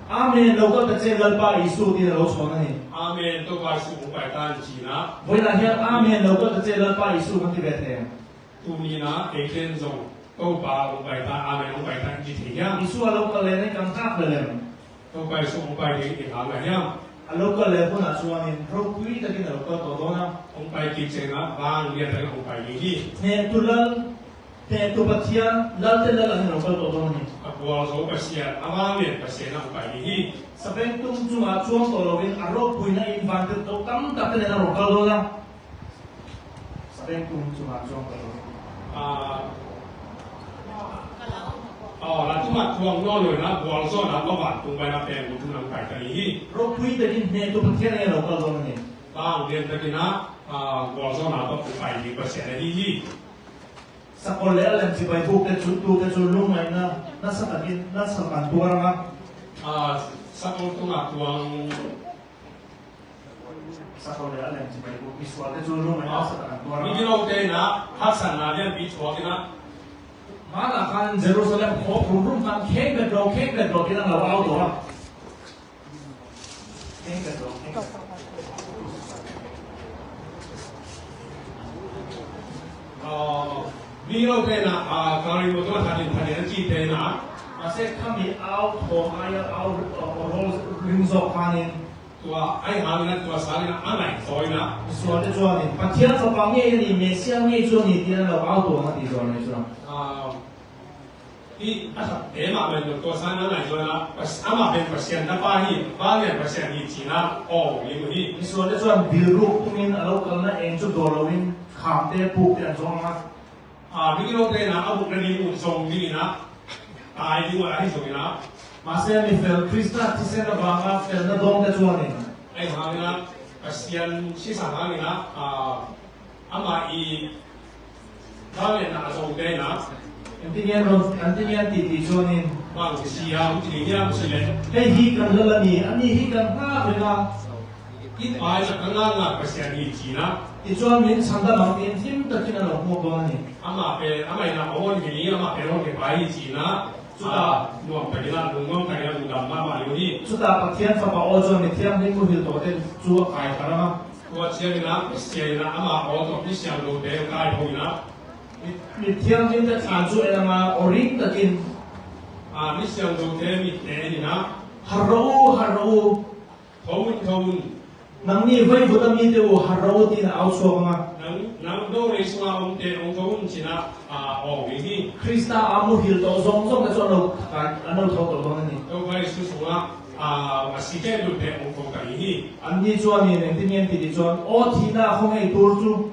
Amen lo kal ta che Lalpa Isu tiin a lo chhawn a ni. Amen, Topa Isu hong pai ta in, ci-in a. Vawiinah hian amen lo kal ta che Lalpa Isu kan ti ve thei ang. Tuni-in a, eiten zong Topa hong pai ta, amen hong pai ta in ci thei hiam? Isu a lo kal leh kan nghak leh lem. Topa Isu hong pai ding i hang lai hiam? A lo kal leh hunah chuanin ropui takin a lo kal tawh dawn a. Hong pai kik ciangin a, vanglian takin hong pai ding hi. Hnehtu lal, hnehtu Pathian, lalte lal angin a lo kal tawh dawn a ni. A bual zo Pasian, a vanglian Pasian a hong pai ding hi. Sabengtung chungah chuang tawh loin a ropuina in vantirhkoh tam tak te nen a rawn kal dawn a. Sabengtung chungah chuang tawh lo. Ah, ah, la tungah chuang nawn lo in a, bual zawhna vantung paina pen butung lam pai ta ni hi. Ropui takin hnehtu Pathian angin a lo kal dawn a ni. Vanglian takin a, ah, bual zawhna vantung pai ding Pasian ahi hi. Sakol leh a lem chibai buk te chu, tu te chu lungngaihna nasa takin, nasa takin tuar ang a. Ah, sakol tungah chuang Sakol leh a lem chibai buk misualte chu lungngaihna nasa takin tuar ang a. Migilote in a, haksatna lianpi thuak in a. Hmanah khan Jerusalem khawpui rum khan kheng bet lo, kheng bet lo tiin an lo au tawh a. Kheng bet lo, kheng bet lo. Aw, migilote in a, ah, Kalvari motor khatin, khatin an cihte in a. Mahse, khami au thawm aia au, au, au ring zawk khanin. Tua, ahi hangin a tua sangin a, a ngaihzaw in a. Misualte chuanin, Pathian Fapa ngei a ni, Messia ngei chu a ni, tiin an lo au tawh ang a tih zawh a ni chuan. Ah, Hi a thak te mah pen tua sang a ngai zuan a, amah pen Pasian tapa hi, vanglian Pasian hi cina aw hi uh hi. Misual te chuan bilruk tumin a lo kalna eng chu daw loin khamte pukte an zawng a. A, migilote na a bukna ding uh zawng dingin a, tai ding uh ahi zongin a. Mahse, mi fel Krista thisen avanga felna dawngte chuanin. Ahi hangin a, Pasian sisan hangin a, a, amah i vangliatna a zawngte na. An ti ngian lo, an ti ngian titi chuanin. Bang si a, um ti ngian si le. Hei hi kan lal a ni, a ni hi kan nghak reng a. I pai na ka ngak ngak Pasian hi cina. Tichuan min changdam ang tin hlim takin a lo hmuak dawn a ni. Amah pen, amah in a awn hi ni, amah pen awn hi pai hi cina. Chuta. Ah, nuam takin a, lungnuam takin a, lungdam mahmah lo hi. Chuta Pathian fapa aw chuan mi thianghlim muhil tawhte chu a kai thar ang a. Tua chiangin a, Pasian in a, amah aw tawh mi siangthote kai tho in a. Mi, mi thianghlimte thlan chu en ang a, aw ring takin. Ah, mi siangthote mitte en in a. Har rawh u, har rawh u. Tho un, tho un. Nangni vaivut a mite uh, har rawh u, tiin a au chhuak ang a. Nang, nang do lei sunga omte hong tho un cina, a, aw hi hi. Krista a muhil tawh zawng zawngte chu a lo, a, a lo tho tawh dawn a ni. Topa Jesu sunga, a, a si khempeuhte hong tho ta hi hi. Anni chuan in engtin nge an ti tih chuan, aw thihna a khawngaih tur chu.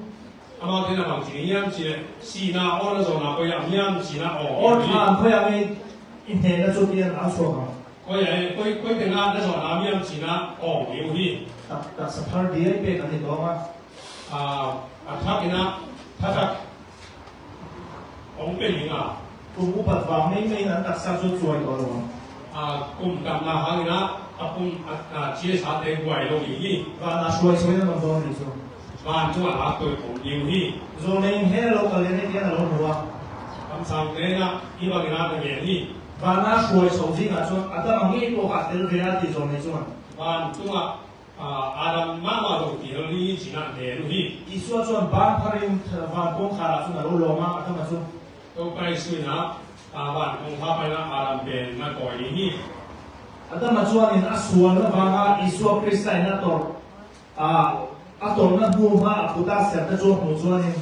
Amaute na bang ci hiam cih leh, sihna aw na zawhna koi ah hiam cina aw. Aw thla an khawi ang i, i hnehna chu tiin a au chhuak ang. Koi ah, koi, koi tengah na zawhna hiam cina aw hi uh hi. Tak, taksa thar diai pek a ni tawng a. A, a thak in a, tha thak hong pe ding a. Kum upat vang meimei in an taksa chu chuai tawh lo ang. A, kum tamna hangin a, a kum, a, a, C S R te buai lo ding hi. Vana hruai sawi na lam dawn ni chu. Van chungah lak tawh om ding hi. Zawlnei in he lo kal leh hetiang a lo hmu a. Kamsangte in a, i bangin a na ngen hi. Vana hruai chho zingah chuan a dam ang ngei pawh kha tel ve a tih zawlnei chuan. Van chungah, a, Adam mahmah lo ti lo ding hi cina ngen uh hi. Isua chuan bang pharin van kawngkhar ah chuan a lo lawm a, a dam ah chu. Topa Isu in a, a, van kawngkhar paina Adam pen na kawi ding hi. A dam ah chuan in a sual na vanga Isua Krista in a tawrh, a, a tawrhna hnu hma a kut a siamna chu a hmuh chuan in.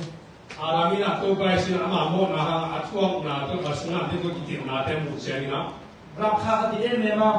Adam in a Topa Isu in amah mawhna hang a thuakna tawh a sungah te tawh kitirhna te hmuh chiangin a. Rapthlak a ti em em a.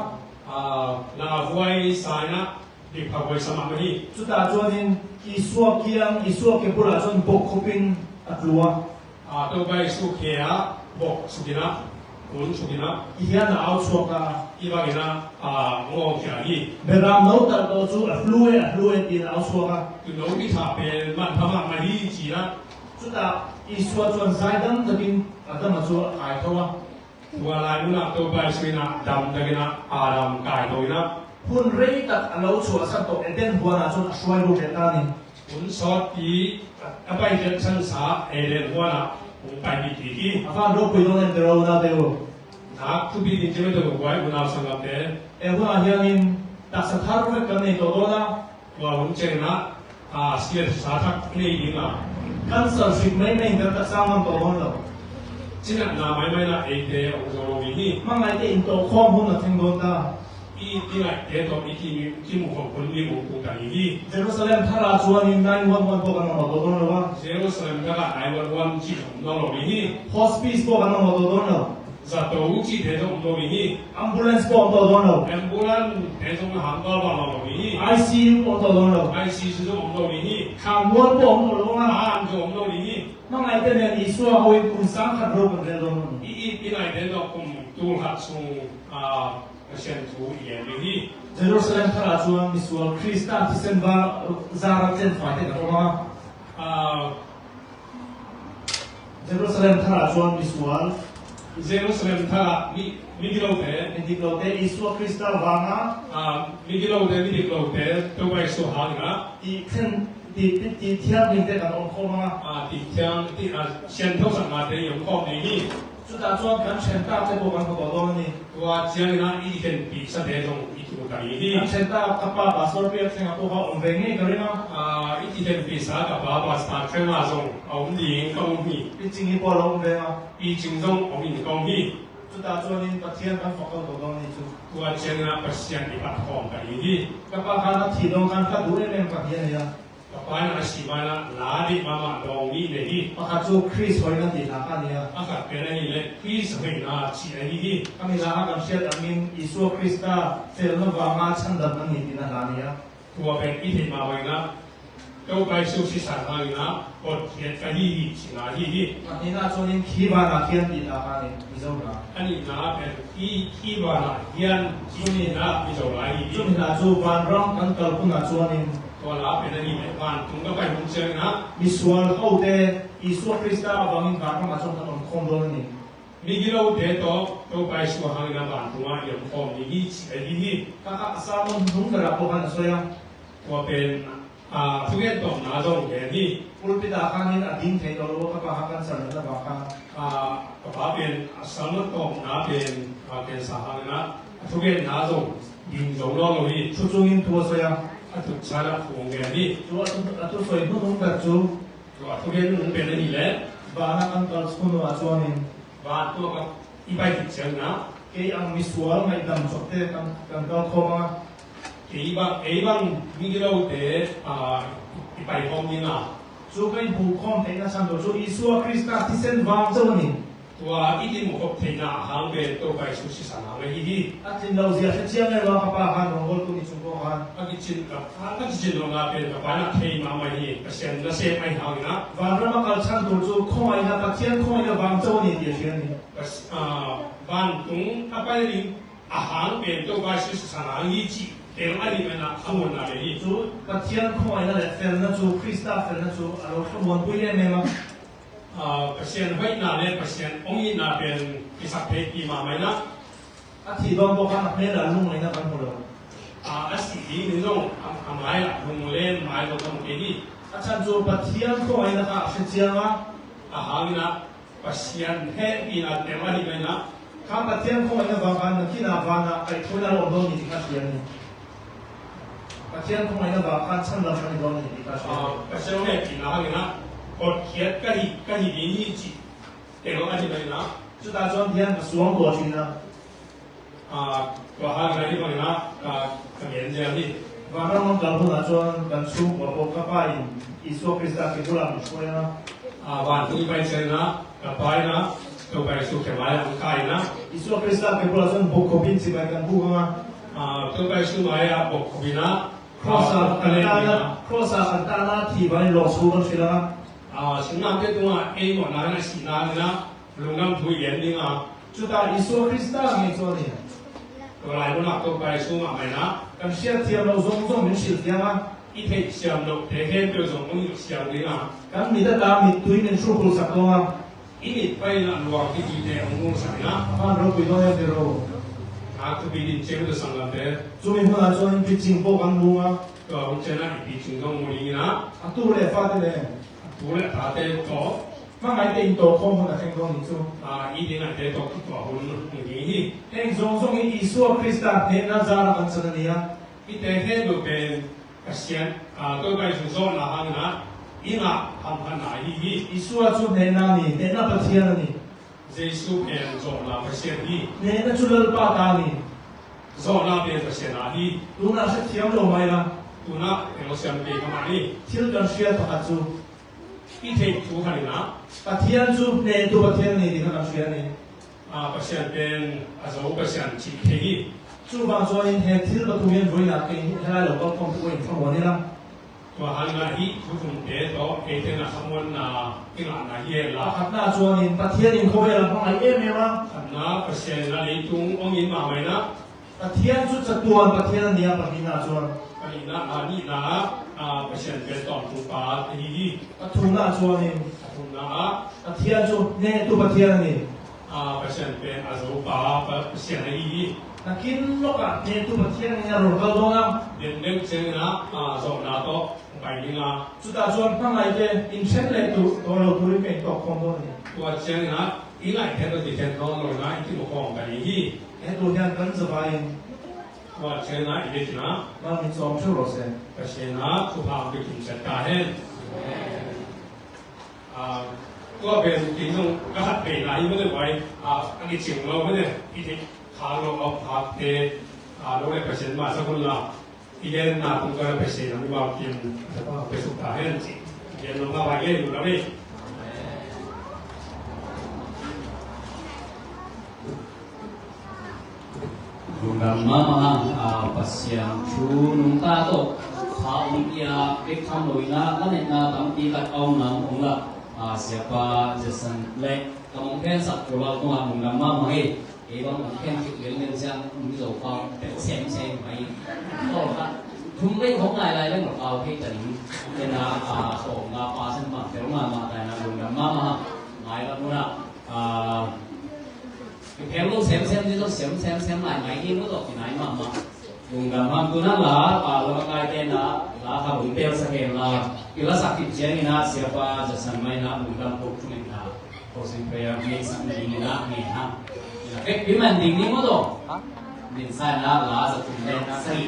A, na a huai sa in a, dik pha huai sa mahmah hi. Chutah chuan in Isua kiang, Isua ke bulah chuan bawk khupin a tlu a. A, Topa Isu khe a, bawk chhukin a, kun chhukin a. I hian a au chhuak a. I bangin a, a, ngawng khia hi. Beram no tal tawh chu a hlu e, a hlu e tiin a au chhuak a. Tuno mi thah pen manpha mahmah hi cina. Chutah Isua chuan zaidam takin a dam ah chu a kai tho a. Tua lai hmunah Topa Isu in a dam takin a Adam kai tho in a. Hun rei tak a lo chhuahsan tawh Eden huanah chuan a hruai lut leh ta a ni. Hun sawtpi a pai tel chhan sa Eden huanah hong paipih kik hi. A van ropui dawn em te ro naute u. Nak thupi ding cih mai tawh buai unau sanggamte. E hunah hianin taksa thar vek kan nei tawh dawn a. Tua hun chiangin a, a, siatsa thak nei ding a. Cancer hrik mai mai in kan taksa ngam tawh dawn lo. Cinatna mai mai in a eite a um zo lo ding hi. Hmangaihte in tawh khawm hun a thleng dawn ta. I, i ngaihte tawh i ki, kimuh khawm hun ding um tung ta ding hi. Jerusalem thar ah chuan in nine one one pawh kan ngam tawh dawn lo a. Jerusalem thar ah nine one one cih um lo lo ding hi. Hospice pawh kan ngam tawh dawn lo. Zato cihte zong um lo ding hi. Ambulance pawh um tawh dawn lo. Ambulance te zong a hang val val lo ding hi. I C U pawh um tawh dawn lo. I C U zong um lo ding hi. Thlan mual pawh um tawh lo a. Hang zong um lo ding hi. Hmangaihte nen Isua hoin kum sang khat ro kan rel dawn lo. I, i, i ngaihte zong kum tul khat sung, a, Pasian thu i gen ding hi. Jerusalem thar ah chuan misual Krista thisen va zara chen faite kan awm a. A, Jerusalem thar ah chuan misual. Jerusalem thar ah mi, migilote. Midik lote Isua Krista vanga. A, migilote, midik lote, Topa Isu hangin a. Tih thlen, tih, tih, tih thianghlimte kan awm khawm ang a. A, tih thiang, tih, a, sianthosaknate i awm khawm ding hi. Chutah chuan kan ṭhen takte pawh kan hmu tawh dawn a ni. Tua chiangin a i khenpihsate zong i tum ta ding hi. Kan ṭhen tak ka pa Pastor Piak thlengah pawh kha awm ve ngei ka ring a. A, i khenpihsa ka pa Pastor thlengah zong a awm ding ka um hi. Pi Ching hi pawh a lo awm ve a. Pi Ching zong awm in ka um hi. Chutah chuanin Pathian kan fak tawh dawn ni chu. Tua chiangin a Pasian i pat khawm ta ding hi. Ka pa khan a thih dawn khan ka duh em em ka hi a nia. Ka Pa in a si ma-in ah la deih mahmah dawng nih nei hi. Pakhat cu Khrist hoihna tihna kha ni a. A khat pen ahih leh Khrist hoihna cih ahi hi. Ka mi la a kan hriat angin Isua Khrista felna vanga changdamna ni tihna hla ni a. Tua pen i theih mahmah in ah Topa Jesuh sisan hangin ah hotkhiat ka hi hi cihna ahi hi. A hnihna chuanin khi vanah khian tihna kha ni, Mizo hla. A nihna pen khi, khi vanah khian cih nihna Mizo hla ahi hi. Cu nihna cu vanram kan kalphun ah chuanin Tua la pen ahih leh vantung ka pai hun ciangin ah misual hote Isua Khrista avangin vanram ah chuan kan awm khawm dawn a ni. Migilote tawh Topa Jesuh hangin ah vantungah i awm khawm ding hi cih ahi hi. Kha kha a sermon hnung berah pawh khan a sawi a. Tua pen, ah, thugen tawpna zong gen hi. Pulpit ah khanin a ding thei tawh lo a, ka pa kha kan sermon a vak kha. Ah, ka pa pen a sermon tawpna pen, ah, cancer hangin ah a thugenna zong ding zo nawn lo hi. Thu chungin thu a sawi a. A thut chhan ah thu hong gen hi. Chu a thu, a thu sawi hnuhnung ber chu. Tua a thugen hnuhnung pen ahih leh. Vanah kan kal hun ah chuanin. Vantung ah i pai khit ciangin ah. Kei ang misual ngaihdam chawkte kan, kan kal khawm a. Kei bang, kei bang migilote, ah, i pai khawm ding a. Chu kan buh khawm theihna chhan tur chu Isua Krista thisen vang zo a ni. Tua i kimuh khop theihna a hang pen Topa Jesuh sisan hang ahi hi. A tlin lo zia hre chiang e, ka pa khan rawngbawltu ni chung pawh khan. A kicin ka, a kicin lohna pen ka pa in ah thei mahmah hi, Pasian nasem ahi hangin ah. Vanram a kal chhan tur chu khawngaihna, Pathian khawngaihna vang zo a ni tih a hria a ni. Pas-, ah, vantung a pai ding a hang pen Topa Jesuh sisan hang hi cih tel a ni manin ah a muanna ve hi. Chu Pathian khawngaihna leh felna chu, Krista felna chu a lo thlamuanpui em em a. Ah, Pasian hoihna le Pasian hong itna pen kisap theihpih mahmah in ah. A thih dawn pawh khan a hmel ah lungngaihna kan hmu lo. Ah, a sih ding ni zong a, a mai ah lunglen mai lo kan hmu thei hi. A chhan chu Pathian khawngaihna kha a hre chiang a. A hangin ah Pasian hehpihna tel a ni manin ah. Kha Pathian khawngaihna vang khan na khin ah vanah kaihkhawihna lo awm dawn ni tih kha hria a ni. Pathian khawngaihna vang khan changdam a ni dawn ni tih kha hria a ni. Ah, Pasian hehpihna hangin ah hotkhiat ka hi, ka hi ding hi cih tel a ni manin ah. Chutah chuan hian ka suang tawh ṭhin a. Ah, tua hang lai hi bangin ah, ah, ka gen zel hi. Vanram a kal hunah chuan kan chhungkua pawh ka pa in Isua Krista ke bulah min hruai a. Ah, vantung i pai chiangin ah, ka pa in ah, Topa Jesuh ke mai ah an kai in ah. Isua Krista ke bulah chuan bawkkhup in chibai kan buk ang a. Ah, Topa Jesuh mai ah bawkkhup in ah, Cross ah kan tan a, cross ah kan tan a, thih vangin lawhchhu kan hrilh ang a. Ah, sunglamte tungah ei mawhna in a sihna in ah, lungdam thu i gen ding a. Chutah Isua Krista ngei chuan in. Tua lai hunah Topa Jesuh mah mai in ah. Kan hriatthiam loh zawng zawng min hrilh thiam a. I theihsiam lohte khempeuh zawng hong hilhsiam ding a. Kan mit ata mittui min hruhkhulhsak dawn a. I mit pai in ah luang titite hong hmuhsak in ah. Hman ropui dawn em ti ro. A thupi ding chiang tua sanglamte. Chumi hunah chuan in picing pawh kan hmu a. Tua hun chiang ah i picing zawng hmu ding in ah. A tu leh fate nen. A tu leh a tate tawh. Hmangaihte in tawh khawm hun a thleng dawn ni chu. A, i dingaihte tawh kituah hun hmu ding hi. Heng zawng zawng hi Isua Krista hnehna zara kan chan a ni a. Hite khempeuh pen Pasian, a, Topa Jesuh zawhna hangin ah i ngah hamphatna ahi hi. Isua chu hnehna a ni, hnehna Pathian a ni. Jesuh pen zawhna Pasian hi. Hnehna chu Lalpa ta a ni. Zawhna pen Pasian a hi. Tunah hrethiam lo mai la. Tunah tel siam kei kha mah ni. Thil kan hria pakhat chu. I theih thu khanin ah. Pathian chu hnehtu Pathian a ni tih kha kan hria a ni. A, Pasian pen a zo Pasian cih theih hi. Chuvang chuan in he thil pathum hian vawiinah kei hi helai lo kal khawmtu pawhin thlamuan ila. Tua hangin ah hih thu thumte tawh eite in a thlamuanna i ngahna hi vel la. Pakhatna chuan in Pathian in khawvel a hmangaih em em a. Khatna Pasian in a leitung awngin mahmah in ah. Pathian chu chatuan Pathian a ni a, pahnihna chuan. Pahnihna, a nihna ah, a, Pasian pen tawmtungpa ahi hi. Pathumna chuan in. Pathumna ah. Pathian chu hnehtu Pathian a ni. A, Pasian pen a zopa, pa, Pasian ahi hi. Nakin lawkah hnehtu Pathian in a rawn kal dawn a. Bendeng chiangin ah, a, zawhna tawh pai ding a. Chutah chuan hmangaihte in ṭhen leh tur, tawh lo turin ka intawk khawm dawn a ni. Tua chiangin ah, i ngaihkhiat lo tih khen dawn lo in ah, i kimu khawm ta ding hi. He tur hian kan zavaiin. Tua chiangin ah, i biakin ah. Mal min sawm ṭheuh rawh se. Pasian ah, thupha hong pia kim chat ta hen. Ah, tua pen kei zong ka khat peihna hi mawle uai, ah, a kicing lo mawle, i theih khak lo a um khakte, ah, lo le Pasian mah sak hun la, i genna tung kal Pasian a mi bang kim, ah, pe suk ta Amen. Gen lo ka bai ei lo ka mi. Lungdam mahmah hang, a, Pasian thu nungta tawh kha om ia bek tham lo ina, la netna tampi khat a om nang om la, a, Siapa Jason le ka mong khen sak ko lau tungah lungdam mahmah hi. Ei bang mong khen kik lel lel siang um zo pau tel sem sem mai. Tawh khat thum vei khong ngai lai leng lo pau thei ta ning. Tena, a, sawm nga pa sen bang tel mahmah ta ina lungdam mahmah hang. Mai la muna, a, Kiphel lo semsem ding zong sem semsem lai mai ding lo tawh kinai mahmah. Lungdam hang tu na la, a, la kai te na, la kha lung tel sa hen la. Kila sak kip ciang ina Siapa Jason mai na lungdam ko tu ning na. Closing prayer ni sak ni ina ni ha. Ina pek pi man ding ni mo to. Din sa na la sa tu ning na sa i.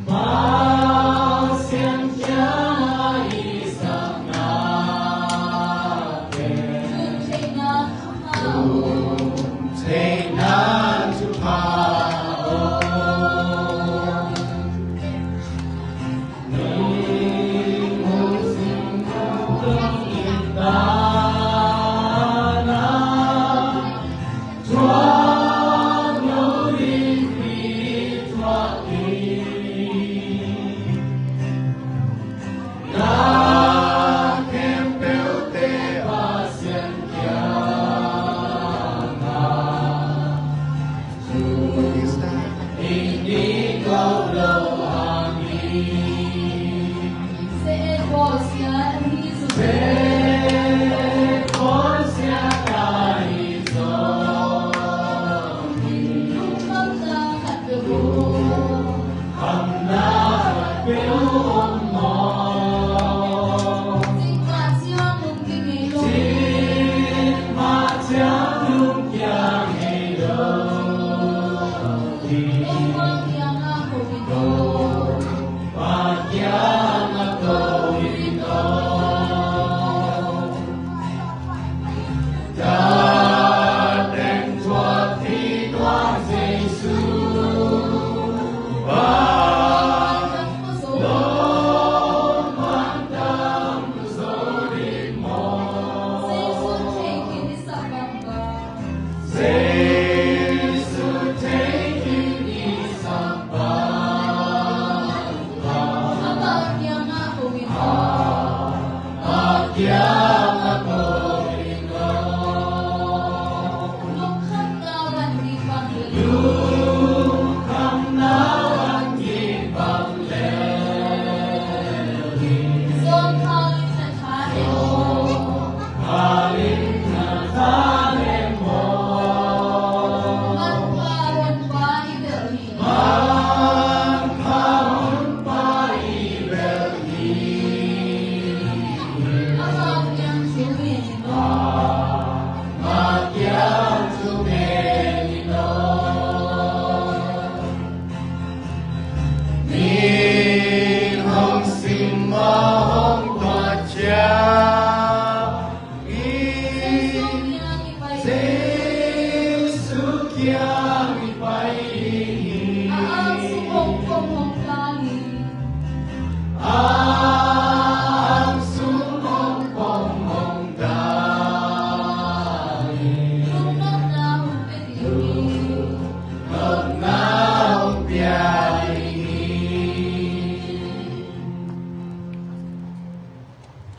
Pasian kiangah i sakna pen, tum theihna thupha om. Ning hong sing kong i ta na. Thuak lo ding hi thuak ding. Na khempeuhte Pasian kiangah thu in ding ko lo hang hi.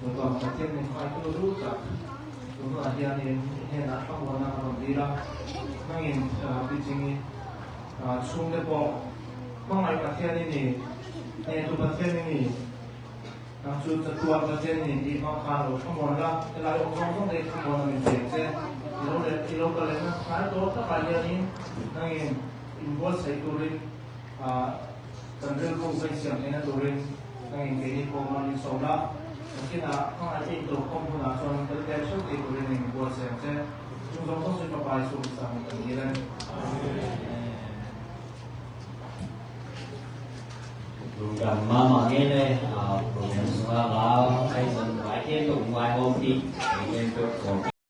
Tua Pathian min khaitu duhtak. Tua hnuah hian in i hnenah thamuanna ka bang dila. Nangin, ah, picing i, ah, sum le pawh hmangai Pathian i ni. Nangin tu Pathian i ni. Nang cu catuan Pathian i ni ti hmang khan lo thamuan la. I lai awk zawng zawng te thamuanna min piak te. I lo le, i lo ka le na khai tawh tak ah hian in. Nangin in buatsaih turin, ah, kan rilru kan siam theihna turin nangin keini pawh mal in sawm la. Kina kong a tin to kong huna chuan tel tel sho ti ko rin ning buat sem che. Chung zong kong sin papai sum sam kan ni ren. Lungdam mahmah ngei le, ah, program sungah lau ai zon vai khen to vai hawm ti, khen to kawm